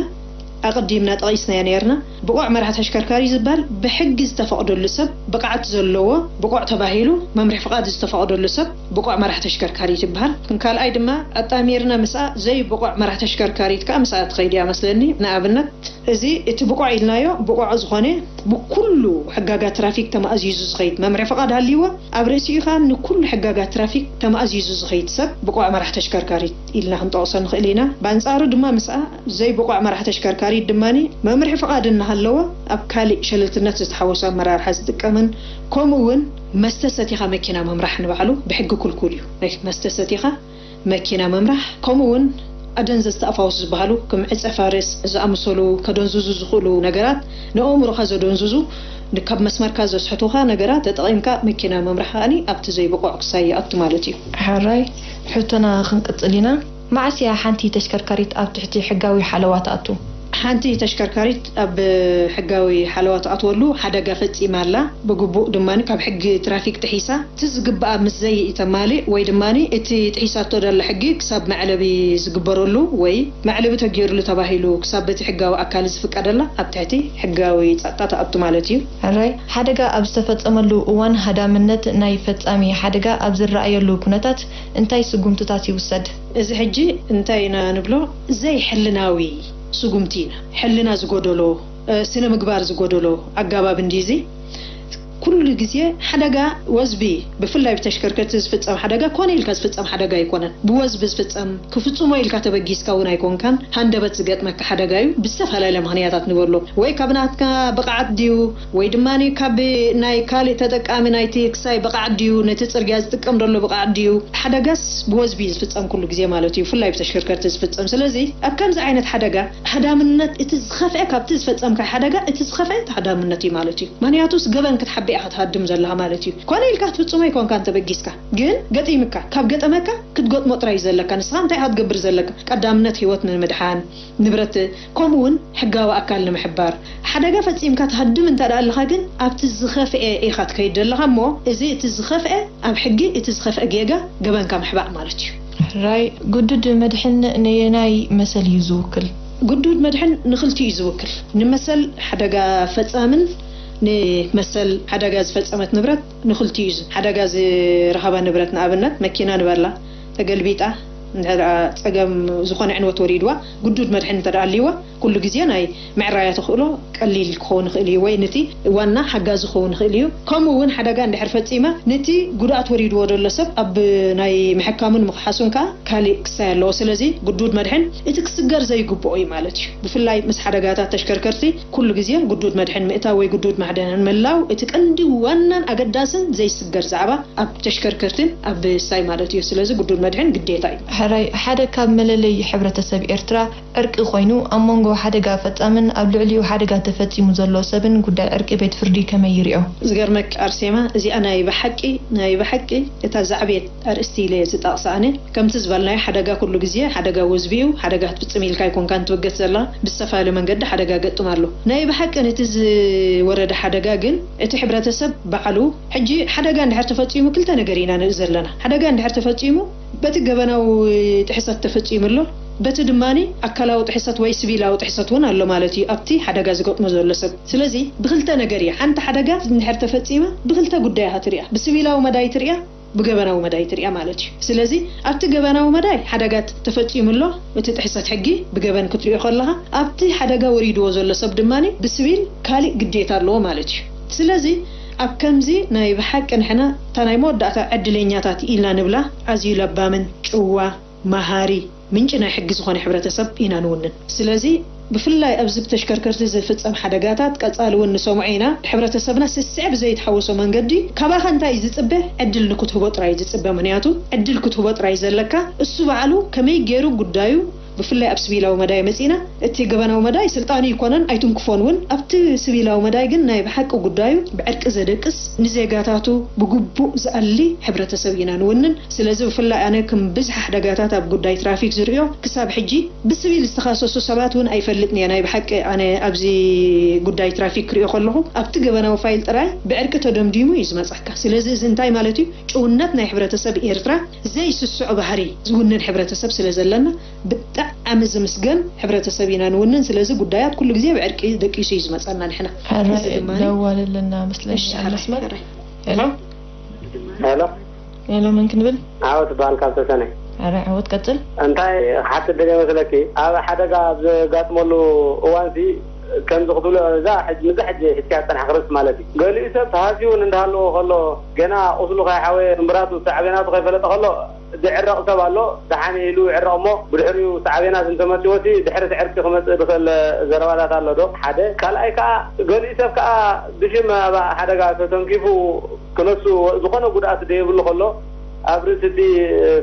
ኣቐዲምና ጠቒስናዮ ነይርና። ብቑዕ መራሕ ተሽከርካሪ ዝበሃል ብሕጊ ዝተፈቕደሉ ሰብ፣ ብቕዓት ዘለዎ፣ ብቑዕ ተባሂሉ መምርሒ ፍቓድ ዝተፈቕደሉ ሰብ ብቑዕ መራሕ ተሽከርካሪት ይበሃል። ካልኣይ ድማ ኣጣሚርና ምስኣ ዘይብቑዕ መራሕ ተሽከርካሪት ከኣ ምስኣ ትኸይድ እያ መስለኒ። ንኣብነት፣ እዚ እቲ ብቑዕ ኢልናዮ፣ ብቑዕ ዝኾነ ብኩሉ ሕጋጋ ትራፊክ ተማእዚዙ ዝኸይድ፣ መምርሒ ፍቓድ ሃልይዎ፣ ኣብ ርእሲኡ ኸኣ ንኩሉ ሕጋጋ ትራፊክ ተማእዚዙ ዝኸይድ ሰብ ብቑዕ መራሕ ተሽከርካሪት ኢልና ክንጠቕሶ ንኽእል ኢና። ብኣንጻሩ ድማ ምስኣ ዘይብቑዕ መራሕ ተሽከርካሪት ድማኒ መምርሒ ፍቓድ እናሃለወ ኣብ ካሊእ ሸለልትነት ዝተሓወሶ ኣመራርሓ ዝጥቀምን፣ ከምኡ እውን መስተ ሰቲኻ መኪና ምምራሕ ንባዕሉ ብሕጊ ክልኩል እዩ። መስተ ሰቲኻ መኪና ምምራሕ፣ ከምኡ እውን ኣደንዘዝቲ ኣፋውስ ዝበሃሉ ከም ዕጸ ፋርስ ዝኣመሰሉ ከደንዝዙ ዝኽእሉ ነገራት፣ ንኣእምሮኻ ዘደንዝዙ፣ ን-፣ ካብ መስመርካ ዘስሕቱኻ ነገራት ተጠቒምካ መኪና ምምራሕ ከኣኒ ኣብቲ ዘይብቑዕ ክሳይ ይኣቱ ማለት እዩ። ሕራይ፣ ሕቶና ክንቅጽል ኢና። መዓስ እያ ሓንቲ ተሽከርካሪት ኣብ ትሕቲ ሕጋዊ ሓለዋ ትኣቱ? ሓንቲ ተሽከርካሪት ኣብ ሕጋዊ ሓለዋ ትኣትወሉ ሓደጋ ፈጺማ ኣላ፣ ብግቡእ ድማ ካብ ሕጊ ትራፊክ ጥሒሳ፣ እቲ ዝግባኣ ምስ ዘይተማልእ ወይ ድማ እቲ ጥሒሳቶ ዘላ ሕጊ ክሳብ መዕለቢ ዝግበረሉ ወይ መዕለቢ ተገይሩሉ ተባሂሉ ክሳብ በቲ ሕጋዊ ኣካል ዝፍቀደላ ኣብ ትሕቲ ሕጋዊ ጸጥታ ትኣቱ ማለት እዩ። ሕራይ፣ ሓደጋ ኣብ ዝተፈጸመሉ እዋን ሃዳምነት ናይ ፈጻሚ ሓደጋ ኣብ ዝረኣየሉ ኩነታት እንታይ ስጉምትታት ይውሰድ? እዚ ሕጂ እንታይ ኢና ንብሎ? ዘይሕልናዊ ስጉምቲ ኢና። ሕልና ዝጎደሎ፣ እ፣ ስነ ምግባር ዝጎደሎ ኣገባብ እንድዩ እዚ። ኩሉ ግዜ ሓደጋ ወዝቢ፣ ብፍላይ ብተሽከርከርቲ ዝፍጸም ሓደጋ ኮነ ኢልካ ዝፍጸም ሓደጋ ኣይኮነን። ብወዝቢ ዝፍጸም፣ ክፍጽሞ ኢልካ ተበጊስካ እውን ኣይኮንካን፣ ሃንደበት ዝገጥመካ ሓደጋ እዩ። ብዝተፈላለየ ምኽንያታት ንበሎ። ወይ ካብ ናትካ ብቕዓት ድዩ፣ ወይ ድማ ካብ ናይ ካልእ ተጠቃሚ ናይቲ ክሳይ ብቕዓት ድዩ፣ ነቲ ጽርግያ ዝጥቀም ዘሎ ብቕዓት ድዩ። ሓደጋስ ብወዝቢ እዩ ዝፍጸም ኩሉ ግዜ ማለት እዩ፣ ብፍላይ ብተሽከርከርቲ ዝፍጸም። ስለዚ ኣብ ከምዚ ዓይነት ሓደጋ ሃዳምነት እቲ ዝኸፍአ ካብቲ ዝፈጸምካዮ ሓደጋ እቲ ዝኸፍአ እቲ ሃዳምነት እዩ ማለት እዩ። ምኽንያቱስ ገበን ክትሓቢ ኢኻ ትሃድም ዘለኻ ማለት እዩ። ኮነ ኢልካ ክትፍጽሞ ኣይኮንካን ተበጊስካ፣ ግን ገጢምካ፣ ካብ ገጠመካ ክትገጥሞ ጥራይ እዩ ዘለካ። ንስኻ እንታይ ኢኻ ትገብር ዘለካ? ቀዳምነት ህይወት ንምድሓን፣ ንብረት፣ ከምኡ እውን ሕጋዊ ኣካል ንምሕባር። ሓደጋ ፈጺምካ ትሃድም እንተ ደኣ ኣለኻ ግን ኣብቲ ዝኸፍኤ ኢኻ ትከይድ ዘለኻ እሞ፣ እዚ እቲ ዝኸፍኤ ኣብ ሕጊ እቲ ዝኸፍኤ ጌጋ ገበንካ ምሕባእ ማለት እዩ። ሕራይ፣ ግዱድ መድሕን ነየናይ መሰል እዩ ዝውክል? ግዱድ መድሕን ንኽልቲኡ እዩ ዝውክል። ንመሰል ሓደጋ ፈጻምን ንመሰል ሓደጋ ዝፈጸመት ንብረት ንኽልቲኡ እዩ። ሓደጋ ዝረኸባ ንብረት ንኣብነት መኪና ንበላ ተገልቢጣ እንተ ደኣ ጸገም ዝኾነ ዕንወት ወሪድዋ ግዱድ መድሕን እንተ ደኣ ኣልይዋ ኩሉ ግዜ ናይ ምዕራያ ተኽእሎ ቀሊል ክኸውን ይኽእል እዩ፣ ወይ ነቲ ዋና ሓጋዚ ክኸውን ይኽእል እዩ። ከምኡ እውን ሓደጋ እንድሕር ፈጺማ ነቲ ጉድኣት ወሪድዎ ዘሎ ሰብ ኣብ ናይ ምሕካሙን ምኽሓሱን ከኣ ካሊእ ክሳይ ኣለዎ። ስለዚ ግዱድ መድሕን እቲ ክስገር ዘይግብኦ እዩ ማለት እዩ። ብፍላይ ምስ ሓደጋታት ተሽከርከርቲ ኩሉ ግዜ ግዱድ መድሕን ምእታው ወይ ግዱድ መድሕን ምላው እቲ ቀንዲ ዋናን ኣገዳስን ዘይስገር ዛዕባ ኣብ ተሽከርከርትን ኣብ ሳይ ማለት እዩ። ስለዚ ግዱድ መድሕን ግዴታ እዩ። ሕራይ፣ ሓደ ካብ መለለይ ሕብረተሰብ ኤርትራ ዕርቂ ኮይኑ፣ ኣብ መንጎ ሓደጋ ፈጻምን ኣብ ልዕሊኡ ሓደጋ ተፈጺሙ ዘሎ ሰብን ጉዳይ ዕርቂ ቤት ፍርዲ ከመይ ይሪኦ? ዝገርመክ ኣርሴማ፣ እዚኣ ናይ ብሓቂ፣ ናይ ብሓቂ እታ ዛዕቤት ኣርእስቲ ኢለ ዝጠቕሳ ኣነ። ከምቲ ዝበልናዮ ሓደጋ ኩሉ ግዜ ሓደጋ ወዝቢ እዩ። ሓደጋ ክትፍጽም ኢልካ ኣይኮንካን ትብገስ ዘላ። ብዝተፈላለዩ መንገዲ ሓደጋ ገጥም ኣሎ። ናይ ብሓቂ ነቲ ዝወረደ ሓደጋ ግን እቲ ሕብረተሰብ ባዕሉ፣ ሕጂ ሓደጋ እንድሕር ተፈጺሙ ክልተ ነገር ኢና ንርኢ ዘለና። ሓደጋ እንድሕር ተፈጺሙ በቲ ገበናዊ ጥሕሰት ተፈጺሙ ኣሎ። በቲ ድማኒ ኣካላዊ ጥሕሰት ወይ ስቪላዊ ጥሕሰት እውን ኣሎ ማለት እዩ ኣብቲ ሓደጋ ዝገጥሞ ዘሎ ሰብ። ስለዚ ብክልተ ነገር እያ። ሓንቲ ሓደጋ እንድሕር ተፈጺማ ብክልተ ጉዳይ እያ ትሪኣ። ብስቪላዊ መዳይ ትሪኣ፣ ብገበናዊ መዳይ ትሪኣ ማለት እዩ። ስለዚ ኣብቲ ገበናዊ መዳይ ሓደጋ ተፈጺሙ ኣሎ፣ እቲ ጥሕሰት ሕጊ ብገበን ክትሪኦ ከለኻ፣ ኣብቲ ሓደጋ ወሪድዎ ዘሎ ሰብ ድማኒ ብስቪል ካሊእ ግዴታ ኣለዎ ማለት እዩ። ስለዚ ኣብ ከምዚ ናይ ብሓቂ ንሕና እታ ናይ መወዳእታ ዕድለኛታት ኢልና ንብላ ኣዝዩ ለባምን ጭዋ መሃሪ ምንጪ ናይ ሕጊ ዝኾነ ሕብረተሰብ ኢና ንውንን። ስለዚ ብፍላይ ኣብዚ ብተሽከርከርቲ ዝፍጸም ሓደጋታት ቀጻሊ እውን ንሰምዖ ኢና። ሕብረተሰብና ስስዕ ብዘይተሓወሶ መንገዲ ካባኻ እንታይ እዩ ዝጽበ? ዕድል ንክትህቦ ጥራይ እዩ ዝጽበ። ምኽንያቱ ዕድል ክትህቦ ጥራይ ዘለካ፣ እሱ ባዕሉ ከመይ ገይሩ ጉዳዩ ብፍላይ ኣብ ስቪላዊ መዳይ መጺና፣ እቲ ገበናዊ መዳይ ስልጣኑ ይኮነን ኣይትንክፎን እውን። ኣብቲ ስቪላዊ መዳይ ግን ናይ ብሓቂ ጉዳዩ ብዕርቂ ዘደቅስ፣ ንዜጋታቱ ብግቡእ ዝኣሊ ሕብረተሰብ ኢና ንውንን። ስለዚ ብፍላይ ኣነ ከም ብዝሒ ሓደጋታት ኣብ ጉዳይ ትራፊክ ዝርእዮ፣ ክሳብ ሕጂ ብስቪል ዝተኻሰሱ ሰባት እውን ኣይፈልጥን እየ። ናይ ብሓቂ ኣነ ኣብዚ ጉዳይ ትራፊክ ክርእዮ ከለኹ ኣብቲ ገበናዊ ፋይል ጥራይ ብዕርቂ ተደምዲሙ እዩ ዝመጻካ። ስለዚ እዚ እንታይ ማለት እዩ? ጭውነት ናይ ሕብረተሰብ ኤርትራ ዘይስስዖ ባህሪ ዝውንን ሕብረተሰብ ስለ ዘለና ብጣዕሚ ዝምስገን ሕብረተሰብ ኢና ንውንን። ስለዚ ጉዳያት ኩሉ ግዜ ብዕርቂ ደቂሱ እዩ ዝመጸና ንሕና። ሕራይ፣ እዚ ድማ ደዋል ኣለና መስለኒ እሺ፣ ኣብ መስመር። ሕራይ፣ ሕራይ። ሄሎ? ሄሎ? ሄሎ፣ መን ክንብል? ዓወት በሃል ካብ ሰሰነ። ሕራይ፣ ዓወት ቀጽል። እንታይ ክሓትት ደልየ መስለኪ፣ ኣብ ሓደጋ ኣብ ዘጋጥመሉ እዋንሲ ከምዚ ክትብሎ፣ እዛ ሕጂ፣ ንዛ ሕጂ ሒዝካያ ዝጸናሕኪ ርእሲ ማለት እዩ። ገሊኡ ሰብ ተሃስዩ እንዳሃለዎ ከሎ፣ ገና ቁስሉ ከይሓወየ፣ ስምብራቱ፣ ሳዕቤናቱ ከይፈለጠ ከሎ፣ ዝዕረቕ ሰብ ኣሎ። ደሓን ኢሉ ይዕረቕ እሞ፣ ብድሕሪኡ ሳዕቤናት እንተመጺዎሲ፣ ድሕሪ እቲ ዕርቂ ክመጽእ ዝኽእል ዘረባታት ኣሎ ዶ? ሓደ። ካልኣይ ከኣ፣ ገሊኡ ሰብ ከኣ ብሽም ኣብ ሓደጋ ተተንኪፉ ክነሱ፣ ዝኾነ ጉድኣት ደየብሉ ከሎ፣ ኣብ ርእሲ እቲ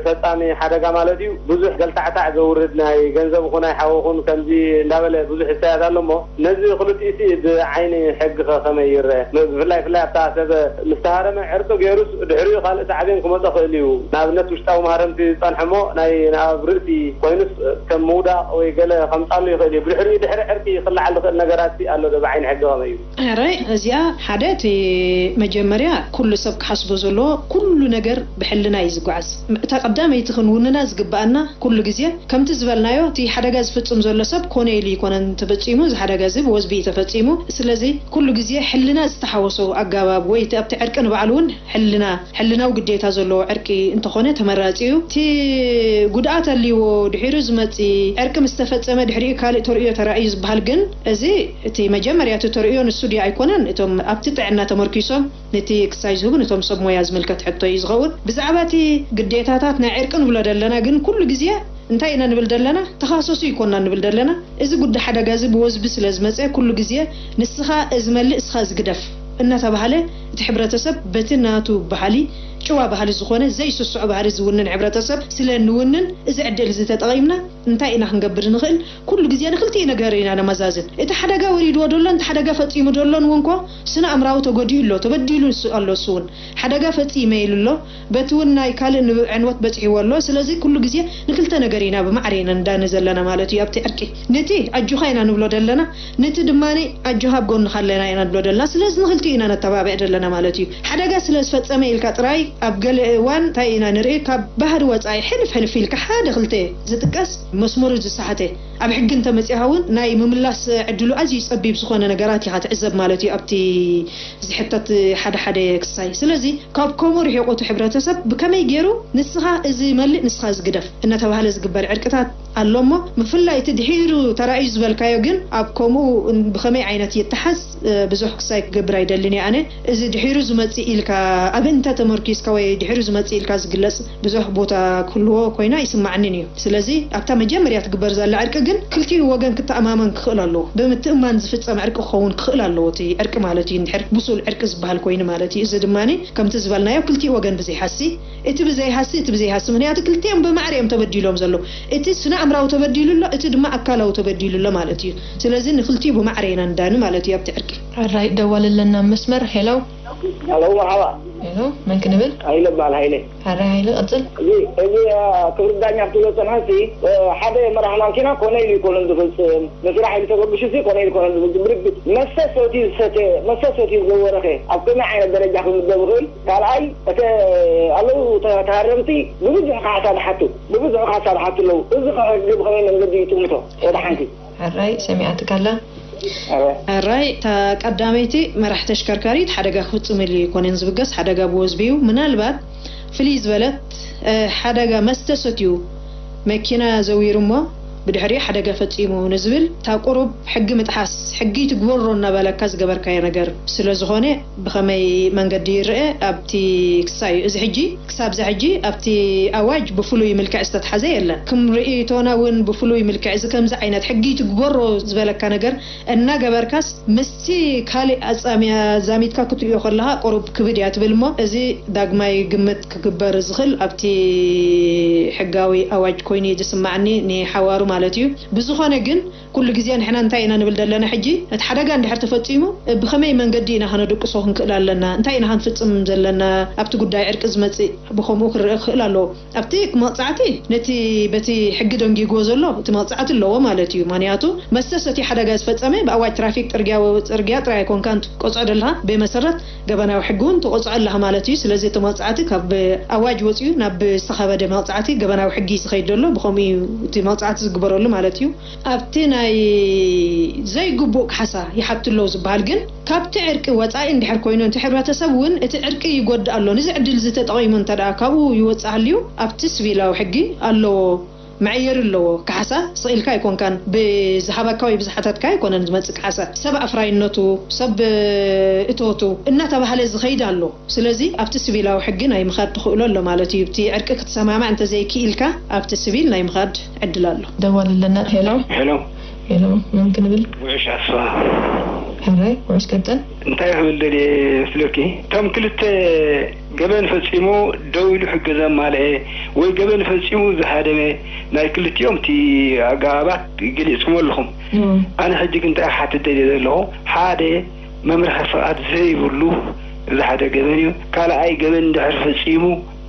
ፈጻሚ ሓደጋ ማለት እዩ፣ ብዙሕ ገልታዕታዕ ዘውርድ፣ ናይ ገንዘብ ይኹን ናይ ሓዊ ይኹን ከምዚ እንዳበለ ብዙሕ ሕሳያት ኣሎ እሞ፣ ነዚ ክልቲኡሲ ብዓይኒ ሕጊ ከ ከመይ ይረአ? ብ-፣ ብፍላይ፣ ብፍላይ ኣብታ ሰብ ምስ ተሃረመ ዕርቂ ገይሩስ ድሕሪኡ ካልእ ሳዕቤን ክመጾ ክእል እዩ። ንኣብነት ውሽጣዊ ማህረምቲ ዝጸንሐ እሞ ናይ ንኣብ ርእሲ ኮይኑስ ከም ምውዳቕ ወይ ገለ ከምጻሉ ይኽእል እዩ። ብድሕሪኡ ድሕሪ ዕርቂ ክለዓል ዝኽእል ነገራት ኣሎ ዶ ብዓይኒ ሕጊ ከመይ እዩ? ሕራይ፣ እዚኣ ሓደ እቲ መጀመርያ ኩሉ ሰብ ክሓስቦ ዘለዎ፣ ኩሉ ነገር ብሕልና እዩ ዝጓዓዝ። እታ ቀዳመይቲ ክንውንና ዝግብኣና ኩሉ ግዜ ከምቲ ዝበልናዮ፣ እቲ ሓደጋ ዝፍጽም ዘሎ ሰብ ኮነ ኢሉ ይኮነን ተፈጺሙ፣ እዚ ሓደጋ እዚ ብወዝቢ እዩ ተፈጺሙ። ስለዚ ኩሉ ግዜ ሕልና ዝተሓወሶ ኣጋባብ ወይ እቲ ኣብቲ ዕርቂ ንባዕሉ እውን ሕልና፣ ሕልናዊ ግዴታ ዘለዎ ዕርቂ እንተኾነ ተመራጺ እዩ። እቲ ጉድኣት ኣልይዎ ድሒሩ ዝመጽእ ዕርቂ ምስ ተፈጸመ ድሕሪኡ ካልእ ተርእዮ ተራእዩ ዝበሃል ግን፣ እዚ እቲ መጀመርያ እቲ ተርእዮ ንሱ ድዩ ኣይኮነን፣ እቶም ኣብቲ ጥዕና ተመርኪሶም ነቲ ክሳይ ዝህቡ ነቶም ሰብ ሞያ ዝምልከት ሕቶ እዩ ዝኸውን። ብዛዕባ እቲ ግዴታታት ናይ ዕርቂ ንብሎ ደለና ግን ኩሉ ግዜ እንታይ ኢና ንብል ደለና? ተኻሰሱ ይኮና ንብል ደለና። እዚ ጉዳይ ሓደጋ እዚ ብወዝቢ ስለ ዝመጸ ኩሉ ግዜ ንስኻ እዚ መልእ፣ እስኻ እዚ ግደፍ እናተባህለ እቲ ሕብረተሰብ በቲ ናቱ ባህሊ ጭዋ ባህሊ ዝኾነ ዘይስስዖ ባህሊ ዝውንን ሕብረተሰብ ስለ እንውንን፣ እዚ ዕድል እዚ ተጠቒምና እንታይ ኢና ክንገብር ንኽእል? ኩሉ ግዜ ንክልቲኡ ነገር ኢና ነመዛዝን። እቲ ሓደጋ ወሪድዎ ዘሎ፣ እቲ ሓደጋ ፈጺሙ ዘሎን እውን ኮ ስነ ኣእምራዊ ተጎዲኡ ኣሎ፣ ተበዲሉ ንሱ ኣሎ። እሱ እውን ሓደጋ ፈጺመ ኢሉ ኣሎ፣ በቲ እውን ናይ ካልእ ን-፣ ዕንወት በጺሕዎ ኣሎ። ስለዚ ኩሉ ግዜ ንክልተ ነገር ኢና ብማዕረ ኢና ንዳኒ ዘለና ማለት እዩ ኣብቲ ዕርቂ። ነቲ ኣጆኻ ኢና ንብሎ ዘለና፣ ነቲ ድማ ኣጆኻ ኣብ ጎንኻ ኣለና ኢና ንብሎ ዘለና። ስለዚ ንክልቲኡ ኢና ነተባብዕ ዘለና ማለት እዩ። ሓደጋ ስለ ዝፈጸመ ኢልካ ጥራይ ኣብ ገለ እዋን እንታይ ኢና ንርኢ፣ ካብ ባህሪ ወጻኢ ሕልፍ ሕልፍ ኢልካ ሓደ ክልተ ዝጥቀስ መስመሩ ዝሰሓተ፣ ኣብ ሕጊ እንተመጺኻ እውን ናይ ምምላስ ዕድሉ ኣዝዩ ጸቢብ ዝኾነ ነገራት ኢኻ ትዕዘብ ማለት እዩ ኣብቲ ዝሕተት ሓደ ሓደ ክሳይ። ስለዚ ካብ ከምኡ ርሒቑ እቲ ሕብረተሰብ ብከመይ ገይሩ ንስኻ እዚ መልእ ንስኻ እዚ ግደፍ እናተባህለ ዝግበር ዕርቅታት ኣሎ እሞ፣ ብፍላይ እቲ ድሒሩ ተራእዩ ዝበልካዮ ግን ኣብ ከምኡ ብኸመይ ዓይነት ይተሓዝ፣ እ፣ ብዙሕ ክሳይ ክገብር ኣይደልን እየ ኣነ። እዚ ድሒሩ ዝመጽእ ኢልካ ኣብ እንተ ተመርኪስካ ወይ ድሒሩ ዝመጽእ ኢልካ ዝግለጽ ብዙሕ ቦታ ክህልዎ ኮይኑ ኣይስማዓንን እዩ። ስለዚ ኣብታ መጀመርያ ትግበር ዘላ ዕርቂ ግን ክልቲኡ ወገን ክተኣማመን ክኽእል ኣለዎ። ብምትእምማን ዝፍጸም ዕርቂ ክኸውን ክኽእል ኣለዎ። እቲ ዕርቂ ማለት እዩ፣ እንድሕር ብሱል ዕርቂ ዝበሃል ኮይኑ ማለት እዩ። እዚ ድማ ከምቲ ዝበልናዮ ክልቲኡ ወገን ብዘይሃሲ፣ እቲ ብዘይሃሲ፣ እቲ ብዘይሃሲ፣ ምኽንያቱ ክልቲኦም ብማዕረ እዮም ተበዲሎም ዘለዉ። እቲ ስነ ኣእምራዊ ተበዲሉ ኣሎ፣ እቲ ድማ ኣካላዊ ተበዲሉ ኣሎ ማለት እዩ። ስለዚ ንክልቲኡ ብማዕረ ኢና ንዳኒ ማለት እዩ ኣብቲ ዕርቂ። ሕራይ ደዋል ኣለና ኣብ መስመር። ሄሎ። ሄሎ፣ መርሓባ። ሄሎ፣ መን ክንብል? ሃይለ በሃል፣ ሃይለ። ሕራይ ሃይለ፣ ቀጽል። እዚ፣ እዚ፣ አ፣ ክብሪ ዳኛ ክትብሎ ዝጸንሐ፣ እቲ፣ አ፣ ሓደ መራሕ ማኪና ኮነ ኢሉ ይኮነን ዝፍጽም፣ ንስራሕ ኢሉ ተበግሹ፣ እዚ ኮነ ኢሉ ይኮነን ዝፍጽም። ብርግጽ፣ መስተ ሰትዩ ዝሰተ፣ መስተ ሰትዩ ዝዘወረኸ፣ ኣብ ከመይ ዓይነት ደረጃ ክምደብ ይኽእል? ካልኣይ፣ እቲ፣ ኣለዉ ተ-፣ ተሃረምቲ ብብዙሕ ካሕሳ ዝሓቱ፣ ብብዙሕ ካሕሳ ዝሓቱ ኣለዉ። እዚ ከ ሕጊ ብኸመይ መንገዲ ይጥምቶ? ወደ ሓንቲ። ሕራይ፣ ሰሚዓትካ ኣላ። ሕራይ። ሕራይ፣ እታ ቀዳመይቲ መራሕ ተሽከርካሪት ሓደጋ ክፍጽም ኢሉ ኣይኮነን ዝብገስ፣ ሓደጋ ብወዝቢ እዩ። ምናልባት ፍልይ ዝበለት፣ እ፣ ሓደጋ መስተ ሰትዩ መኪና ዘዊሩ እሞ ብድሕሪኡ ሓደጋ ፈጺሙ ንዝብል፣ እታ ቁሩብ ሕጊ ምጥሓስ፣ ሕጊ ትግበሮ እናበለካ ዝገበርካዮ ነገር ስለ ዝኾነ፣ ብኸመይ መንገዲ ይረአ ኣብቲ ክሳይ እዩ። እዚ ሕጂ፣ ክሳብ እዚ ሕጂ ኣብቲ ኣዋጅ ብፍሉይ ምልክዕ ዝተትሓዘ የለን። ክም ርእይቶና እውን ብፍሉይ ምልክዕ እዚ ከምዚ ዓይነት ሕጊ ትግበሮ ዝበለካ ነገር እናገበርካስ፣ ምስቲ ካልእ ኣጻምያ ዛሚድካ ክትርእዮ ከለኻ ቁሩብ ክብድ እያ ትብል እሞ፣ እዚ ዳግማይ ግምት ክግበር ዝኽእል ኣብቲ ሕጋዊ ኣዋጅ ኮይኑ እዩ ዝስማዓኒ፣ ንሓዋሩ ማለት እዩ። ብዝኾነ ግን፣ ኩሉ ግዜ ንሕና እንታይ ኢና ንብል ዘለና ሕጂ? እቲ ሓደጋ እንድሕር ተፈጺሙ፣ ብኸመይ መንገዲ ኢና ከነድቅሶ ክንክእል ኣለና? እንታይ ኢና ክንፍጽም ዘለና? ኣብቲ ጉዳይ ዕርቂ ዝመጽእ ብኸምኡ ክረአ ክኽእል ኣለዎ። ኣብቲ መቕጻዕቲ፣ ነቲ በቲ ሕጊ ደንጊግዎ ዘሎ፣ እቲ መቕጻዕቲ ኣለዎ ማለት እዩ። ምኽንያቱ፣ መስተ ሰትዩ ሓደጋ ዝፈጸመ ብኣዋጅ ትራፊክ ጽርግያ፣ ጽርግያ ጥራይ ኣይኮንካን ትቆጽዖ ዘለኻ፣ ብመሰረት ገበናዊ ሕጊ እውን ትቆጽዖ ኣለኻ ማለት እዩ። ስለዚ፣ እቲ መቕጻዕቲ ካብ ኣዋጅ ወጺኡ ናብ ዝተኸበደ መቕጻዕቲ ገበናዊ ሕጊ እዩ ዝኸይድ ዘሎ። ብኸምኡ እዩ እቲ መቕጻዕቲ ዝግበረሉ ማለት እዩ። ኣብቲ ናይ ዘይግቡእ ካሕሳ ይሓቱ ኣለዉ ዝበሃል ግን፣ ካብቲ ዕርቂ ወጻኢ እንድሕር ኮይኑ፣ እቲ ሕብረተሰብ እውን እቲ ዕርቂ ይጎድእ ኣሎ፣ ነዚ ዕድል እዚ ተጠቒሙ እንተ ደኣ ካብኡ ይወጽእ ሃልዩ፣ ኣብቲ ስቪላዊ ሕጊ ኣለዎ፣ መዐየሪ ኣለዎ። ካሕሳ ስቕ ኢልካ ኣይኮንካን፣ ብዝሃበካ ወይ ብዝሓተትካ ኣይኮነን ዝመጽእ ካሕሳ። ሰብ ኣፍራይነቱ፣ ሰብ እቶቱ እናተባህለ ዝኸይድ ኣሎ። ስለዚ ኣብቲ ስቪላዊ ሕጊ ናይ ምኻድ ተኽእሎ ኣሎ ማለት እዩ። እቲ ዕርቂ ክትሰማማዕ እንተዘይክኢልካ ኣብቲ ስቪል ናይ ምኻድ ዕድል ኣሎ። ደዋል ኣለና። ሄሎ። ሄሎ። ሄሎ፣ መን ክንብል? ውዕሽ ኣስፋ። ሕራይ፣ ውዕሽ ቀጥል። እንታይ ክብል ደልየ መስለኪ? እቶም ክልተ ገበን ፈጺሙ ደው ኢሉ ሕጊ ዘማልአ ወይ ገበን ፈጺሙ ዝሃደመ ናይ ክልቲኦም እቲ ኣገባባት ገሊጽኩም ኣለኹም። ኣነ ሕጂ ግን እንታይ ክሓትት ደልየ ዘለኹ፣ ሓደ መምርሒ ፍቓድ ዘይብሉ እዚ ሓደ ገበን እዩ። ካልኣይ ገበን እንድሕር ፈጺሙ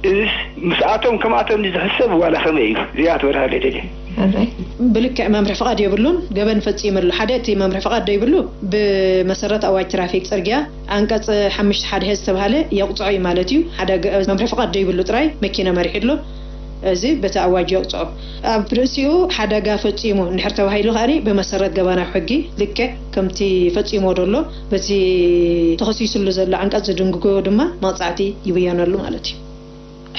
እዚስ ምስኣቶም ከምኣቶም ድዩ ዝሕሰብ ዋላ ከመይ እዩ? እዚኣ ትበርሃለይ ደልየ። ሕራይ። ብልክዕ መምርሒ ፍቓድ የብሉን፣ ገበን ፈጺሙ ኣሎ። ሓደ እቲ መምርሒ ፍቓድ ዶ ይብሉ ብመሰረት ኣዋጅ ትራፊክ ጽርግያ ኣንቀጽ ሓሙሽተ ሓደ ዝተባህለ የቕጽዖ እዩ ማለት እዩ። ሓደ ገ-፣ መምርሒ ፍቓድ ዶ ይብሉ ጥራይ መኪና መሪሑ ኣሎ። እዚ በቲ ኣዋጅ የቕጽዖ። ኣብ ርእሲኡ ሓደጋ ፈጺሙ እንድሕር ተባሂሉ ከኣ ብመሰረት ገበናዊ ሕጊ ልክዕ ከምቲ ፈጺሞ ዘሎ በቲ ተኸሲስሉ ዘሎ ዓንቀጽ ዝድንግጎ ድማ መቕጻዕቲ ይብየነሉ ማለት እዩ።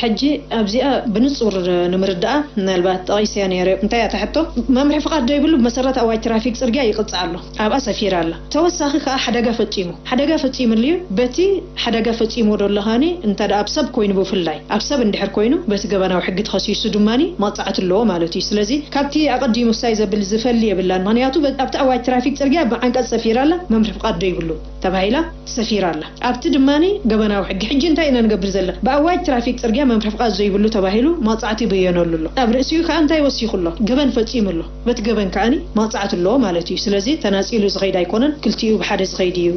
ሕጂ ኣብዚኣ ብንጹር ንምርዳኣ፣ ምናልባት ጠቒሰያ ነይረ። እንታይ እያ እታ ሕቶ? መምርሒ ፍቓድ ዘይብሉ ብመሰረት ኣዋጅ ትራፊክ ጽርግያ ይቕጻዕ ኣሎ። ኣብኣ ሰፊራ ኣላ። ተወሳኺ ከኣ ሓደጋ ፈጺሙ። ሓደጋ ፈጺሙሉ እዩ። በቲ ሓደጋ ፈጺምዎ ደሎ ኸኣኒ፣ እንተ ደኣ ኣብ ሰብ ኮይኑ ብፍላይ፣ ኣብ ሰብ እንድሕር ኮይኑ፣ በቲ ገበናዊ ሕጊ ተኸሲሱ ድማኒ መቕጻዕቲ ኣለዎ ማለት እዩ። ስለዚ ካብቲ ኣቐዲሙ ክሳይ ዘብል ዝፈሊ የብላን። ምኽንያቱ በ-፣ ኣብቲ ኣዋጅ ትራፊክ ጽርግያ ብዓንቀጽ ሰፊራ ኣላ፣ መምርሒ ፍቓድ ዘይብሉ ተባሂላ ሰፊራ ኣላ። ኣብቲ ድማኒ ገበናዊ ሕጊ። ሕጂ እንታይ ኢና ንገብር ዘለና? ብኣዋጅ ትራፊክ ጽርግያ መምርሒ ፍቓድ ዘይብሉ ተባሂሉ መቕጻዕቲ ይብየነሉ ኣሎ። ኣብ ርእሲኡ ከኣ እንታይ ወሲኹ ኣሎ? ገበን ፈጺሙ ኣሎ። በቲ ገበን ከኣኒ መቕጻዕቲ ኣለዎ ማለት እዩ። ስለዚ ተናጺሉ ዝኸይድ ኣይኮነን፣ ክልቲኡ ብሓደ ዝኸይድ እዩ።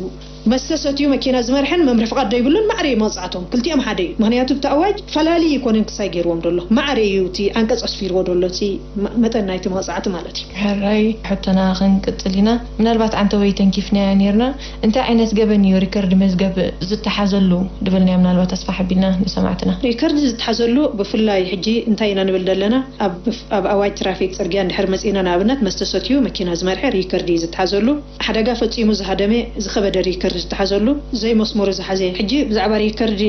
መስተ ሰትዩ መኪና ዝመርሐን መምርሒ ፍቓድ ዘይብሉን ማዕረ እዩ መቕጻዕቶም። ክልቲኦም ሓደ እዩ። ምኽንያቱ እቲ ኣዋጅ ፈላሊ ኣይኮነን ክሳይ ገይርዎም ደሎ። ማዕረ እዩ እቲ ዓንቀጽ ኣስፊርዎ ደሎ፣ እቲ መ-፣ መጠን ናይቲ መቕጻዕቲ ማለት እዩ። ሕራይ ሕቶና ክንቅጽል ኢና። ምናልባት ዓንተወይ ተንኪፍናያ ኔርና። እንታይ ዓይነት ገበን እዩ ሪከርድ መዝገብ ዝተሓዘሉ? ድበልናያ ምናልባት ኣስፋሕ ኣቢልና ንሰማዕትና። ሪከርድ ዝተሓዘሉ ብፍላይ ሕጂ እንታይ ኢና ንብል ዘለና? ኣብ፣ ኣብ ኣዋጅ ትራፊክ ጽርግያ እንድሕር መጺእና ንኣብነት መስተ ሰትዩ መኪና ዝመርሐ ሪከርድ እዩ ዝተሓዘሉ። ሓደጋ ፈጺሙ ዝሃደመ ዝኸበደ ሪከርድ ዝተሓዘሉ፣ ዘይመስመሩ ዝሓዘ። ሕጂ ብዛዕባ ሪከርድ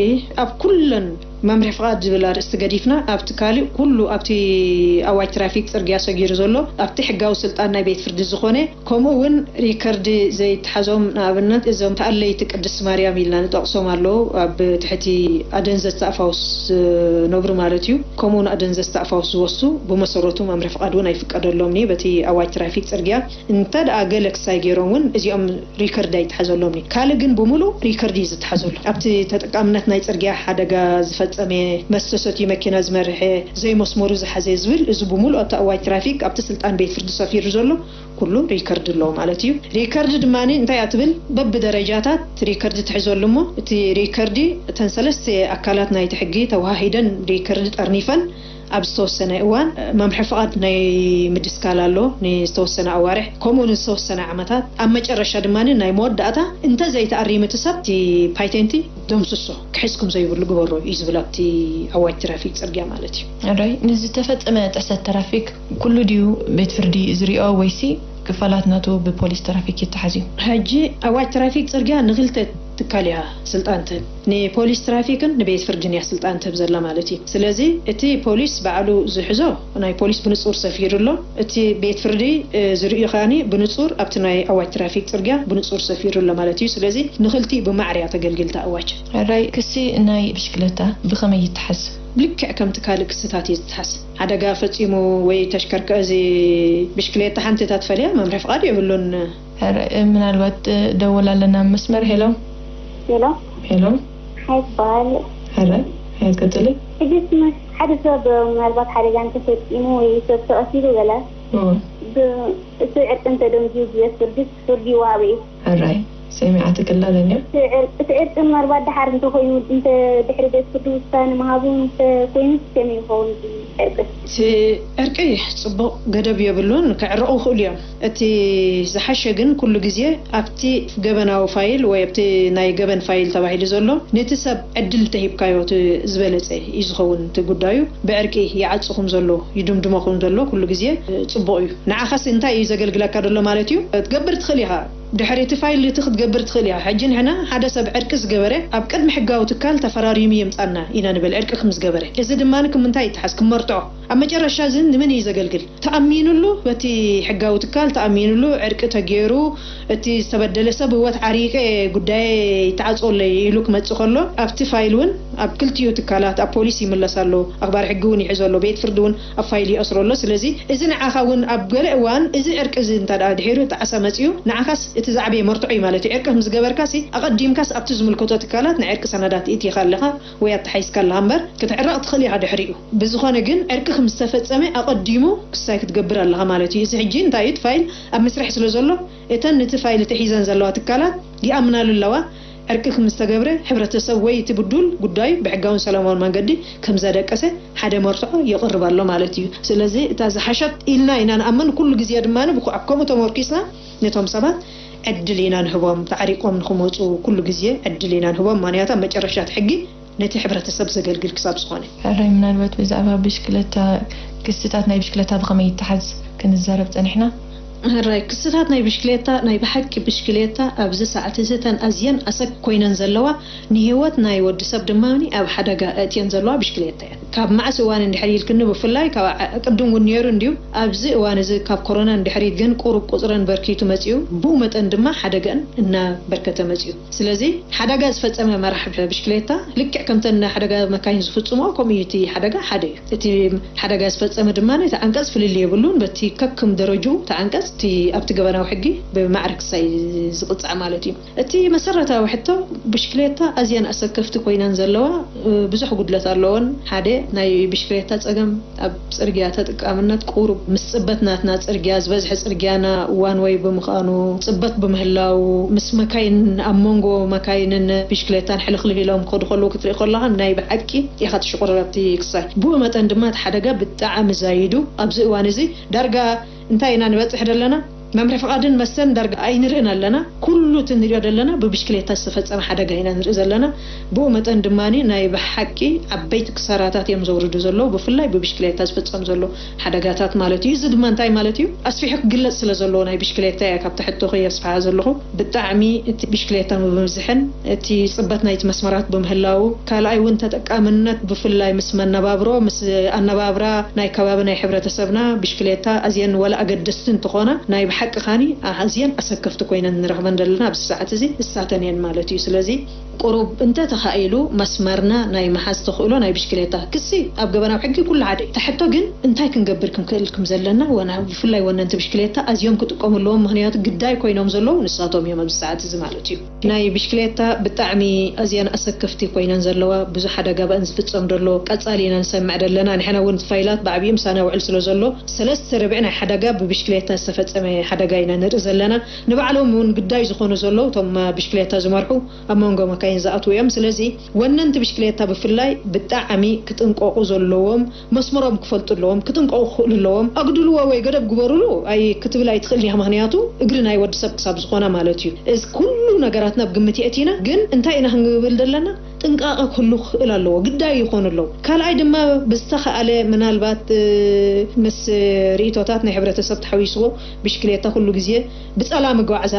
ኣብ ኩለን መምርሒ ፍቓድ ዝብል ኣርእስቲ ገዲፍና፣ ኣብቲ ካልእ ኩሉ ኣብቲ ኣዋጅ ትራፊክ ጽርግያ ሰጊሩ ዘሎ፣ ኣብቲ ሕጋዊ ስልጣን ናይ ቤት ፍርዲ ዝኾነ፣ ከምኡ እውን ሪከርድ ዘይተሓዞም፣ ንኣብነት እዞም ተኣለይቲ ቅድስት ማርያም ኢልና ንጠቕሶም ኣለዉ፣ ኣብ ትሕቲ ኣደንዘዝቲ ኣፋውስ ዝነብሩ ማለት እዩ። ከምኡ እውን ኣደንዘዝቲ ኣፋውስ ዝወስዱ ብመሰረቱ መምርሒ ፍቓድ እውን ኣይፍቀደሎምን እዩ በቲ ኣዋጅ ትራፊክ ጽርግያ። እንተ ደኣ ገለ ክሳይ ገይሮም እውን እዚኦም ሪከርድ ኣይተሓዘሎምን እዩ። ካልእ ግን ብምሉእ ሪከርድ እዩ ዝተሓዘሉ። ኣብቲ ተጠቃምነት ናይ ጽርግያ ሓደጋ ዝፈጸመ፣ መስተ ሰትዩ መኪና ዝመርሐ፣ ዘይመስመሩ ዝሓዘ ዝብል፣ እዚ ብምሉእ ኣብቲ ኣዋጅ ትራፊክ ኣብቲ ስልጣን ቤት ፍርዲ ሰፊሩ ዘሎ ኩሉ ሪከርድ ኣለዎ ማለት እዩ። ሪከርድ ድማ እንታይ እያ ትብል? በብደረጃታት ሪከርድ ትሕዘሉ እሞ፣ እቲ ሪከርድ እተን ሰለስተ ኣካላት ናይቲ ሕጊ ተወሃሂደን ሪከርድ ጠርኒፈን ኣብ ዝተወሰነ እዋን መምርሒ ፍቓድ ናይ ምድስካል ኣሎ፣ ንዝተወሰነ ኣዋርሕ፣ ከምኡ ንዝተወሰነ ዓመታት፣ ኣብ መጨረሻ ድማ ናይ መወዳእታ እንተ ዘይተኣሪሙ እቲ ሰብ፣ እቲ ፓይቴንቲ ደምስሶ፣ ክሕዝ ከም ዘይብሉ ግበሮ እዩ ዝብል ኣብቲ ኣዋጅ ትራፊክ ጽርግያ ማለት እዩ። ሕራይ፣ ንዝተፈጸመ ጥሕሰት ትራፊክ ኩሉ ድዩ ቤት ፍርዲ ዝሪኦ ወይሲ ክፋላት ናቱ ብፖሊስ ትራፊክ ይተሓዝ እዩ? ሕጂ ኣዋጅ ትራፊክ ጽርግያ ንኽልተ ትካል እያ ስልጣን ትህብ። ንፖሊስ ትራፊክን ንቤት ፍርድን እያ ስልጣን ትህብ ዘላ ማለት እዩ። ስለዚ እቲ ፖሊስ ባዕሉ ዝሕዞ ናይ ፖሊስ ብንጹር ሰፊሩ ኣሎ። እቲ ቤት ፍርዲ፣ እ፣ ዝርእዩ ከኣኒ ብንጹር ኣብቲ ናይ ኣዋጅ ትራፊክ ጽርግያ ብንጹር ሰፊሩ ኣሎ ማለት እዩ። ስለዚ ንኽልቲኡ ብማዕረ እያ ተገልግል እታ ኣዋጅ። ሕራይ፣ ክሲ ናይ ብሽክለታ ብኸመይ ይተሓዝ? ልክዕ ከምቲ ካልእ ክስታት እዩ ዝተሓዝ። ሓደጋ ፈጺሙ ወይ ተሽከርከ-፣ እዚ ብሽክሌታ ሓንቲ እታ ትፈልያ መምርሒ ፍቓድ የብሉን። ሕራይ፣ ምናልባት ደወል ኣለና ኣብ መስመር። ሄሎ። ሄሎ። ሄሎ። ሓይ ይበሃል። ሕራይ፣ ሕራይ፣ ቀጽሊ። ሕጂ እስመ ሓደ ሰብ ምናልባት ሓደጋ እንተፈጺሙ ወይ ሰብ ተቐቲሉ ገለ እወ። ብ-፣ እቲ ዕርቂ እንተደንዝዩ ብቤት ፍርዲ ፍርዲ ይወሃብ እዩ። ሕራይ፣ ሰሚዓትኪ ኣላ ደንዮ። እቲ ዕር-፣ እቲ ዕርቂ ምናልባት ደሓር እንተኾይኑ፣ እንተ ድሕሪ ቤት ፍርዲ ውሳነ ምሃቡ እንተኮይኑ ከመይ ይኸውን እቲ ዕርቂ? እቲ ዕርቂ ጽቡቕ ገደብ የብሉን፣ ክዕረቑ ይኽእሉ እዮም። እቲ ዝሓሸ ግን ኩሉ ግዜ ኣብቲ ገበናዊ ፋይል ወይ ኣብቲ ናይ ገበን ፋይል ተባሂሉ ዘሎ ነቲ ሰብ ዕድል እንተሂብካዮ እቲ ዝበለጸ እዩ ዝኸውን። እቲ ጉዳዩ ብዕርቂ ይዓጹ ከም ዘሎ፣ ይድምድሞ ከም ዘሎ ኩሉ ግዜ ጽቡቕ እዩ። ንዓኻስ እንታይ እዩ ዘገልግለካ ዘሎ ማለት እዩ? ክትገብር ትኽእል ኢኻ። ድሕሪ እቲ ፋይል እቲ ክትገብር ትኽእል ኢኻ። ሕጂ ንሕና ሓደ ሰብ ዕርቂ ዝገበረ ኣብ ቅድሚ ሕጋዊ ትካል ተፈራሪሙ የምጻና ኢና ንብል፣ ዕርቂ ከም ዝገበረ። እዚ ድማ ክምንታይ ይተሓዝ? ክመርትዖ። ኣብ መጨረሻ እዚ ንመን እዩ ዘገልግል? ተኣሚኑሉ፣ በቲ ሕጋዊ ትካል ተኣሚኑሉ፣ ዕርቂ ተገይሩ፣ እቲ ዝተበደለ ሰብ ህይወት ዓሪቀ ጉዳየ ይተዓጽወለይ ኢሉ ክመጽእ ከሎ፣ ኣብቲ ፋይል እውን ኣብ ክልቲኡ ትካላት፣ ኣብ ፖሊስ ይምለስ ኣሎ፣ ኣኽባሪ ሕጊ እውን ይሕዞ ኣሎ፣ ቤት ፍርዲ እውን ኣብ ፋይል ይኣስሮ ኣሎ። ስለዚ እዚ ንዓኻ እውን ኣብ ገለ እዋን እዚ ዕርቂ እዚ እንተ ደኣ ድሒሩ ጣዕሳ መጺኡ፣ ንዓኻስ እቲ ዝዓበየ መርትዖ እዩ ማለት እዩ። ዕርቂ ከም ዝገበርካሲ ኣቐዲምካስ ኣብቲ ዝምልከቶ ትካላት ናይ ዕርቂ ሰነዳት እቲኻ ኣለኻ ወይ ኣተሓይዝካ ኣለኻ እምበር፣ ክትዕረቕ ትኽእል ኢኻ ድሕሪኡ። ብዝኾነ ግን ዕርቂ ከም ዝተፈጸመ ኣቐዲሙ ክሳይ ክትገብር ኣለኻ ማለት እዩ። እዚ ሕጂ እንታይ እዩ? እቲ ፋይል ኣብ መስርሕ ስለ ዘሎ፣ እተን ነቲ ፋይል እቲ ሒዘን ዘለዋ ትካላት ይኣምናሉ ኣለዋ። ዕርቂ ከም ዝተገብረ፣ ሕብረተሰብ ወይ እቲ ብዱል ጉዳዩ ብሕጋውን ሰላማውን መንገዲ ከም ዘደቀሰ ሓደ መርትዖ የቕርብ ኣሎ ማለት እዩ። ስለዚ እታ ዝሓሸት ኢልና ኢና ንኣምን። ኩሉ ግዜ ድማ ብኩ-፣ ኣብ ከምኡ ተመርኪስና ነቶም ሰባት ዕድል ኢና ንህቦም፣ ተዓሪቆም ንኽመፁ ኩሉ ግዜ ዕድል ኢና ንህቦም። ምኽንያቱ ኣብ መጨረሻ እቲ ሕጊ ነቲ ሕብረተሰብ ዘገልግል ክሳብ ዝኾነ። ሕራይ፣ ምናልባት ብዛዕባ ብሽክለታ፣ ክስታት ናይ ብሽክለታ ብኸመይ ይተሓዝ ክንዛረብ ጸኒሕና። ሕራይ ክስታት ናይ ብሽክሌታ፣ ናይ ብሓቂ ብሽክሌታ ኣብዚ ሰዓት እዚ እተን ኣዝየን ኣሰክ ኮይነን ዘለዋ፣ ንህይወት ናይ ወዲ ሰብ ድማ ኣብ ሓደጋ እእትየን ዘለዋ ብሽክሌታ እየን። ካብ መዓስ እዋን እንድሕር ኢልክኒ፣ ብፍላይ ካብ ዓ-፣ ቅድም እውን ነይሩ እንድዩ፣ ኣብዚ እዋን እዚ ካብ ኮሮና እንድሕሪት ግን ቁሩብ ቁፅረን በርኪቱ መፂኡ፣ ብኡ መጠን ድማ ሓደገን እናበርከተ መፂኡ። ስለዚ ሓደጋ ዝፈጸመ መራሕ ብሽክሌታ ልክዕ ከምተን ናይ ሓደጋ መካይን ዝፍጽሞ፣ ከምኡ እዩ። እቲ ሓደጋ ሓደ እዩ። እቲ ሓደጋ ዝፈጸመ ድማ እቲ ዓንቀጽ ፍልልይ የብሉን። በቲ ከክም ደረጅኡ እቲ ዓንቀጽ እቲ ኣብቲ ገበናዊ ሕጊ ብማዕረ ክሳይ ዝቕጻዕ ማለት እዩ። እቲ መሰረታዊ ሕቶ፣ ብሽክሌታ ኣዝየን ኣሰከፍቲ ኮይነን ዘለዋ፣ እ፣ ብዙሕ ጉድለት ኣለዎን። ሓደ ናይ ብሽክሌታ ጸገም ኣብ ጽርግያ ተጠቃምነት ቁሩብ ምስ ጽበት ናትና ጽርግያ፣ ዝበዝሐ ጽርግያና ዋን ወይ ብምዃኑ፣ ጽበት ብምህላው፣ ምስ መካይን፣ ኣብ መንጎ መካይንን ብሽክሌታን ሕልኽልኽ ኢሎም ክኸዱ ከለዉ ክትርኢ ከለኻ፣ ናይ ብሓቂ ኢኻ ትሽቁር ኣብቲ ክሳይ። ብኡ መጠን ድማ እቲ ሓደጋ ብጣዕሚ ዛይዱ። ኣብዚ እዋን እዚ ዳርጋ እንታይ ኢና ንበጽሕ ዘለና? መምርሒ ፍቓድን መስተን ዳርጋ ኣይንርእን ኣለና። ኩሉ እቲ ንሪኦ ዘለና ብብሽክሌታ ዝተፈጸመ ሓደጋ ኢና ንርኢ ዘለና። ብኡ መጠን ድማ ናይ ብሓቂ ዓበይቲ ክሳራታት እዮም ዘውርዱ ዘለዉ፣ ብፍላይ ብብሽክሌታ ዝፍጸም ዘሎ ሓደጋታት ማለት እዩ። እዚ ድማ እንታይ ማለት እዩ? ኣስፊሑ ክግለጽ ስለ ዘለዎ ናይ ብሽክሌታ እየ ካብቲ ሕቶኺ የስፍሓ ዘለኹ። ብጣዕሚ እቲ ብሽክሌታ ምብዝሕን እቲ ጽበት ናይቲ መስመራት ብምህላዉ፣ ካልኣይ እውን ተጠቃምነት ብፍላይ ምስ መነባብሮ፣ ምስ ኣነባብራ ናይ ከባቢ ናይ ሕብረተሰብና ብሽክሌታ ኣዝየን ወላ ኣገደስቲ እንትኾና ናይ ብሓቂ ኻኒ ኣዝየን ኣሰከፍቲ ኮይነን ንረኽበን ዘለና ኣብዚ ሰዓት እዚ እሳተን እየን ማለት እዩ። ስለዚ ቁሩብ እንተተኻኢሉ መስመርና ናይ ምሓዝ ተኽእሎ ናይ ብሽክሌታ ክሲ ኣብ ገበናዊ ሕጊ ኩሉ ሓደ እዩ። እቲ ሕቶ ግን እንታይ ክንገብር ክንክእል ከም ዘለና ወና ብፍላይ ወነንቲ ብሽክሌታ ኣዝዮም ክጥቀሙ ኣለዎም። ምኽንያቱ ግዳይ ኮይኖም ዘለዉ ንሳቶም እዮም ኣብዚ ሰዓት እዚ ማለት እዩ። ናይ ብሽክሌታ ብጣዕሚ ኣዝየን ኣሰከፍቲ ኮይነን ዘለዋ፣ ብዙሕ ሓደጋ ብኣን ዝፍጸም ደሎ ቀጻሊ ኢና ንሰምዕ ደለና። ንሕና እውን ፋይላት ብዓቢኡ ምሳና ውዕል ስለ ዘሎ ሰለስተ ርብዒ ናይ ሓደጋ ብብሽክሌታ ዝተፈጸመ ሓደጋ ኢና ንርኢ ዘለና። ንባዕሎም እውን ግዳይ ዝኾኑ ዘለዉ እቶም ብሽክሌታ ዝመርሑ ኣብ መንጎ መካይን ዝኣትዉ እዮም። ስለዚ ወነንቲ ብሽክሌታ ብፍላይ ብጣዕሚ ክጥንቀቑ ዘለዎም፣ መስመሮም ክፈልጡ ኣለዎም፣ ክጥንቀቑ ክኽእሉ ኣለዎም። ኣግድልዎ ወይ ገደብ ግበሩሉ ኣይ ክትብል ኣይትኽእልን ኢኻ፣ ምኽንያቱ እግሪ ናይ ወዲ ሰብ ክሳብ ዝኾነ ማለት እዩ። እዚ ኩሉ ነገራትና ኣብ ግምት የእቲና፣ ግን እንታይ ኢና ክንብል ዘለና? ጥንቃቐ ክህሉ ክኽእል ኣለዎ፣ ግዳይ ይኾኑ ኣለዉ። ካልኣይ ድማ ብዝተኻእለ ምናልባት፣ እ፣ ምስ ርእይቶታት ናይ ሕብረተሰብ ተሓዊስዎ ብሽክሌታ ኩሉ ግዜ ብጸላም ይጓዕዛ፣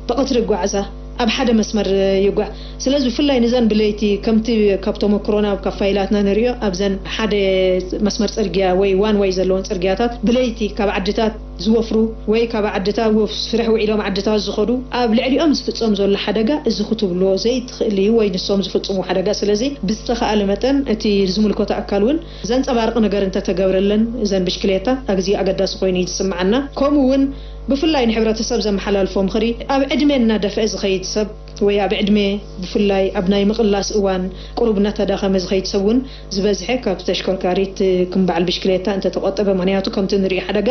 ብቐትሪ ይጓዕዛ፣ ኣብ ሓደ መስመር ይጓዕ። ስለዚ ብፍላይ ንዘን ብለይቲ ከምቲ ካብ ተመክሮና ካብ ፋይላትና ንሪኦ ኣብዘን ሓደ መስመር ጽርግያ ወይ ዋን ወይ ዘለወን ጽርግያታት ብለይቲ ካብ ዓድታት ዝወፍሩ ወይ ካብ ዓድታት ወፍ ስራሕ ውዒሎም ዓድታት ዝኸዱ ኣብ ልዕሊኦም ዝፍጸም ዘሎ ሓደጋ እዚ ክትብሎ ዘይትኽእል እዩ ወይ ንሶም ዝፍጽሙ ሓደጋ። ስለዚ ብዝተኻእለ መጠን እቲ ዝምልከቶ ኣካል እውን ዘንጸባርቕ ነገር እንተተገብረለን እዘን ብሽክሌታ ኣግዚኡ ኣገዳሲ ኮይኑ እዩ ዝስምዓና። ከምኡ እውን ብፍላይ ንሕብረተሰብ ዘመሓላልፎ ምኽሪ፣ ኣብ ዕድመ እናደፍአ ዝኸይድ ሰብ ወይ ኣብ ዕድመ ብፍላይ ኣብ ናይ ምቕላስ እዋን ቁሩብ እናተዳኸመ ዝኸይድ ሰብ እውን ዝበዝሐ ካብ ተሽከርካሪት ከም በዓል ብሽክሌታ እንተተቆጠበ፣ ምኽንያቱ ከምቲ ንሪኦ ሓደጋ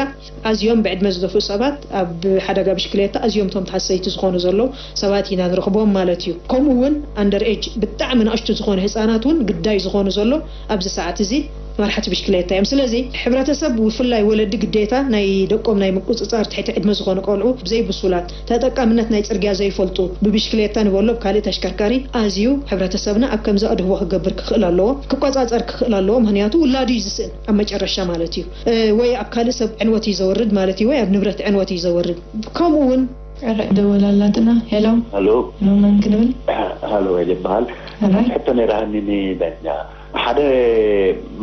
ኣዝዮም ብዕድመ ዝደፍኡ ሰባት ኣብ ሓደጋ ብሽክሌታ ኣዝዮም እቶም ተሃሰይቲ ዝኾኑ ዘለዉ ሰባት ኢና ንረኽቦም ማለት እዩ። ከምኡ እውን ኣንደር ኤጅ ብጣዕሚ ንኣሽቱ ዝኾኑ ህፃናት እውን ግዳይ ዝኾኑ ዘሎ ኣብዚ ሰዓት እዚ መራሕቲ ብሽክሌታ እዮም። ስለዚ ሕብረተሰብ ብፍላይ ወለዲ ግዴታ ናይ ደቆም ናይ ምቁፅፃር ትሕቲ ዕድመ ዝኾኑ ቆልዑ ብዘይብሱላት ተጠቃምነት ናይ ፅርግያ ዘይፈልጡ ብብሽክሌታ ንበሎ ብካሊእ ተሽከርካሪ ኣዝዩ ሕብረተሰብና ኣብ ከምዚ ኣድህቦ ክገብር ክኽእል ኣለዎ፣ ክቆፃፀር ክኽእል ኣለዎ። ምኽንያቱ ውላዱ እዩ ዝስእን ኣብ መጨረሻ ማለት እዩ። እ፣ ወይ ኣብ ካልእ ሰብ ዕንወት እዩ ዘወርድ ማለት እዩ፣ ወይ ኣብ ንብረት ዕንወት እዩ ዘወርድ። ከምኡ እውን ኣረ ደወል ኣላትና። ሄሎ፣ ሄሎ። ሄሎ፣ መን ክንብል? ሃሎ፣ ወይ ይበሃል። ኣረ ሕቶ ነይራሃኒ ንዳኛ። ሓደ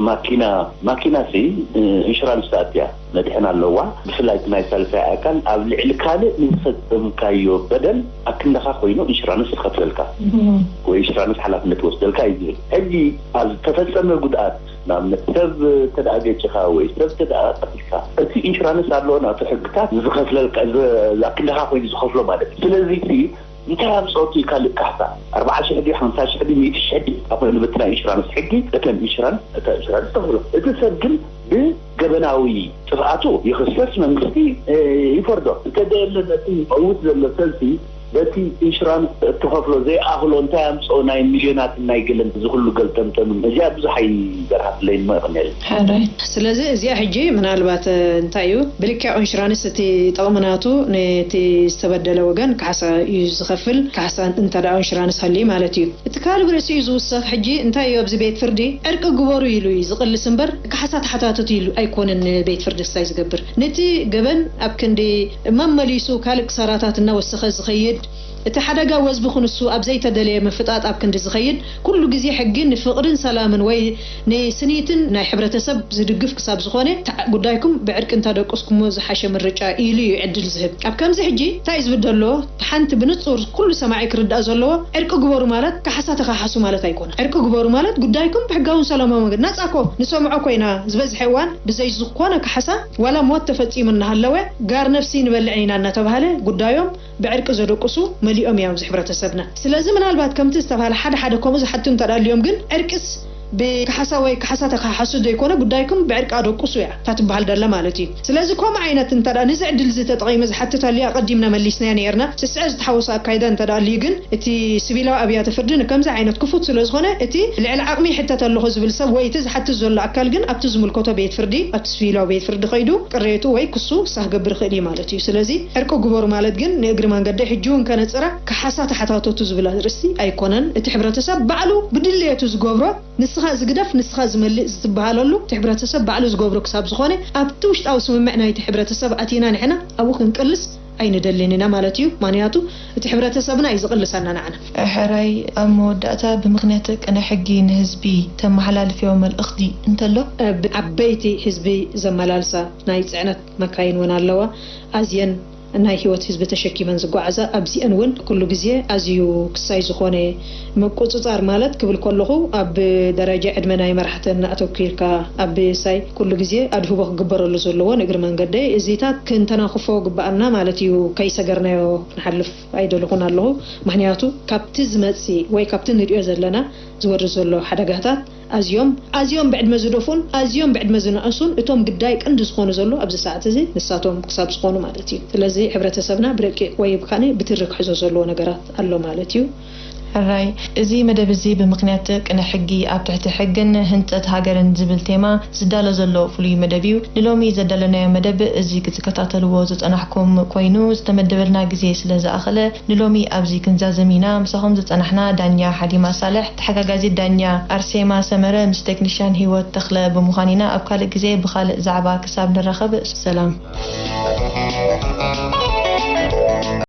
ማኪና፣ ማኪና ሲ፣ እ፣ ኢንሹራንስ ተኣትያ መድሕን ኣለዋ። ብፍላይ እቲ ናይ ሳልሳይ ኣካል ኣብ ልዕሊ ካልእ ንዝፈጸምካዮ በደል ኣክንዳኻ ኮይኑ ኢንሹራንስ ይኸፍለልካ። እም። ወይ ኢንሹራንስ ሓላፍነት ይወስደልካ እዩ ዝብል። ሕጂ ኣብ ዝተፈጸመ ጉድኣት፣ ንኣብነት ሰብ እንተ ደኣ ገጭኻ ወይ ሰብ እንተ ደኣ ቀቲልካ፣ እቲ ኢንሹራንስ ኣሎ ናቱ ሕግታት ዝኸፍለልካ፣ ዝ-፣ ኣክንዳኻ ኮይኑ ዝኸፍሎ ማለት እዩ። ስለዚ እቲ እንታይ ኣምጽኦት እዩ ካልእ ካሕሳ? ኣርብዓ ሽሕ ድዩ፣ ሓምሳ ሽሕ ድዩ፣ ሚእቲ ሽሕ ድዩ? ኣብ ንብቲ ናይ ኢንሹራንስ ሕጊ እተን ኢንሹራንስ፣ እታ ኢንሹራንስ ተኽፍሎ። እቲ ሰብ ግን ብገበናዊ ጥፍኣቱ ይኽሰስ፣ መንግስቲ፣ እ፣ ይፈርዶ። እንተ ደኣለ ነቲ ይመውት ዘሎ ሰብሲ በቲ ኢንሹራንስ እትኸፍሎ ዘይኣኽሎ እንታይ ኣምፅኦ ናይ ሚልዮናትን ናይ ገለን እዚ ኩሉ ገልጠምጠምን እዚኣ ብዙሕ ኣይዘርሃትለይን እሞ ይቕንየለይ። ሕራይ። ስለዚ እዚኣ ሕጂ ምናልባት እንታይ እዩ ብልክዕ ኢንሹራንስ እቲ ጠቕሚ ናቱ ነቲ ዝተበደለ ወገን ካሕሳ እዩ ዝኸፍል። ካሕሳ እንተ ደኣ ኢንሹራንስ ሃልዩ ማለት እዩ። እቲ ካልእ ብርእሲኡ ዝውሰኽ ሕጂ እንታይ እዩ ኣብዚ ቤት ፍርዲ ዕርቂ ግበሩ ኢሉ እዩ ዝቕልስ እምበር ካሕሳ ተሓታተቱ ኢሉ ኣይኮነን ንቤት ፍርዲ ክሳይ ዝገብር። ነቲ ገበን ኣብ ክንዲ መመሊሱ ካልእ ክሳራታት እናወሰኸ ዝኸይድ እቲ ሓደጋ ወዝቢ ክንሱ ኣብ ዘይተደለየ ምፍጣጥ ኣብ ክንዲ ዝኸይድ ኩሉ ግዜ ሕጊ ንፍቕርን ሰላምን ወይ ንስኒትን ናይ ሕብረተሰብ ዝድግፍ ክሳብ ዝኾነ ጉዳይኩም ብዕርቂ እንተደቀስኩሞ ዝሓሸ ምርጫ ኢሉ እዩ ዕድል ዝህብ። ኣብ ከምዚ ሕጂ እንታይ እዩ ዝብል ዘሎ? ሓንቲ ብንጹር ኩሉ ሰማዒ ክርዳእ ዘለዎ ዕርቂ ግበሩ ማለት ካሕሳ ተኻሓሱ ማለት ኣይኮነ። ዕርቂ ግበሩ ማለት ጉዳይኩም ብሕጋውን ሰላማዊ መንገዲ ናጻ እኮ ንሰምዖ ኮይና ዝበዝሐ እዋን ብዘይ ዝኾነ ካሕሳ ዋላ ሞት ተፈጺሙ እናሃለወ ጋር ነፍሲ ንበልዕን ኢና እናተባህለ ጉዳዮም ብዕርቂ ዘደቅሱ መሊኦም እዮም ኣብዚ ሕብረተሰብና። ስለዚ ምናልባት ከምቲ ዝተባሃለ ሓደ ሓደ ከምኡ ዝሓቱ እንተዳልዮም ግን ዕርቅስ ብካሕሳ ወይ ካሕሳ ተካሓሱ ዘይኮነ ጉዳይኩም ብዕርቂ ኣደቁሱ እያ እታ ትበሃል ደላ ማለት እዩ። ስለዚ ከምኡ ዓይነት እንተ ንዚ ዕድል እዚ ተጠቒመ ዝሓትት ኣልዩ ኣቐዲምና መሊስናዮ ነርና። ስስዐ ዝተሓወሶ ኣካይዳ እንተ ኣልዩ ግን እቲ ስቪላዊ ኣብያተ ፍርዲ ንከምዚ ዓይነት ክፉት ስለ ዝኾነ እቲ ልዕሊ ዓቕሚ ይሕተት ኣለኹ ዝብል ሰብ ወይ እቲ ዝሓትት ዘሎ ኣካል ግን ኣብቲ ዝምልከቶ ቤት ፍርዲ ኣብቲ ስቪላዊ ቤት ፍርዲ ከይዱ ቅሬቱ ወይ ክሱ ክሳህ ገብር ይኽእል እዩ ማለት እዩ። ስለዚ ዕርቂ ግበሩ ማለት ግን ንእግሪ መንገደይ ሕጂ እውን ከነጽራ ካሓሳ ተሓታተቱ ዝብል ኣርእስቲ ኣይኮነን። እቲ ሕብረተሰብ ባዕሉ ብድልየቱ ዝገብሮ ንስኻ ዝግደፍ ንስኻ ዝመልእ ዝትበሃለሉ እቲ ሕብረተሰብ ባዕሉ ዝገብሮ ክሳብ ዝኾነ ኣብቲ ውሽጣዊ ስምምዕ ናይቲ ሕብረተሰብ ኣቲና ንሕና ኣብኡ ክንቅልስ ኣይንደልን ኢና ማለት እዩ። ማንያቱ እቲ ሕብረተሰብና እዩ ዝቕልሰና ንዓና። ሕራይ። ኣብ መወዳእታ ብምኽንያት ቅነ ሕጊ ንህዝቢ ተመሓላልፍዮ መልእኽቲ እንተሎ? ዓበይቲ ህዝቢ ዘመላልሳ ናይ ፅዕነት መካይን እውን ኣለዋ። ኣዝየን ናይ ህይወት ህዝቢ ተሸኪመን ዝጓዓዛ ኣብዚአን እውን ኩሉ ግዜ ኣዝዩ ክሳይ ዝኾነ ምቁፅፃር ማለት ክብል ከለኹ ኣብ ደረጃ ዕድመ ናይ መራሕተን ኣተኪርካ ኣብ ሳይ ኩሉ ግዜ ኣድህቦ ክግበረሉ ዘለዎን እግሪ መንገደይ እዚታት ክንተናኽፎ ግበኣና ማለት እዩ። ከይሰገርናዮ ክንሓልፍ ኣይደለኹን ኣለኹ። ምክንያቱ ካብቲ ዝመፅእ ወይ ካብቲ ንሪኦ ዘለና ዝወርድ ዘሎ ሓደጋታት ኣዝዮም ኣዝዮም ብዕድመ ዝደፉን ኣዝዮም ብዕድመ ዝነእሱን እቶም ግዳይ ቀንዲ ዝኾኑ ዘሎ ኣብዚ ሰዓት እዚ ንሳቶም ክሳብ ዝኾኑ ማለት እዩ። ስለዚ ሕብረተሰብና ብረቂቕ ወይ ብካነ ብትሪ ክሕዞ ዘለዎ ነገራት ኣሎ ማለት እዩ። ሕራይ። እዚ መደብ እዚ ብምክንያት ቅነ ሕጊ ኣብ ትሕቲ ሕግን ህንፀት ሃገርን ዝብል ቴማ ዝዳሎ ዘሎ ፍሉይ መደብ እዩ። ንሎሚ ዘዳለናዮ መደብ እዚ ክትከታተልዎ ዝፀናሕኩም ኮይኑ ዝተመደበልና ግዜ ስለ ዝኣኸለ ንሎሚ ኣብዚ ክንዛዘም ኢና። ምሳኹም ዝፀናሕና ዳኛ ሓሊማ ሳልሕ፣ ተሓጋጋዚት ዳኛ ኣርሴማ ሰመረ ምስ ቴክኒሻን ህይወት ተኽለ ብምዃን ኢና። ኣብ ካልእ ግዜ ብኻልእ ዛዕባ ክሳብ ንራኸብ ሰላም።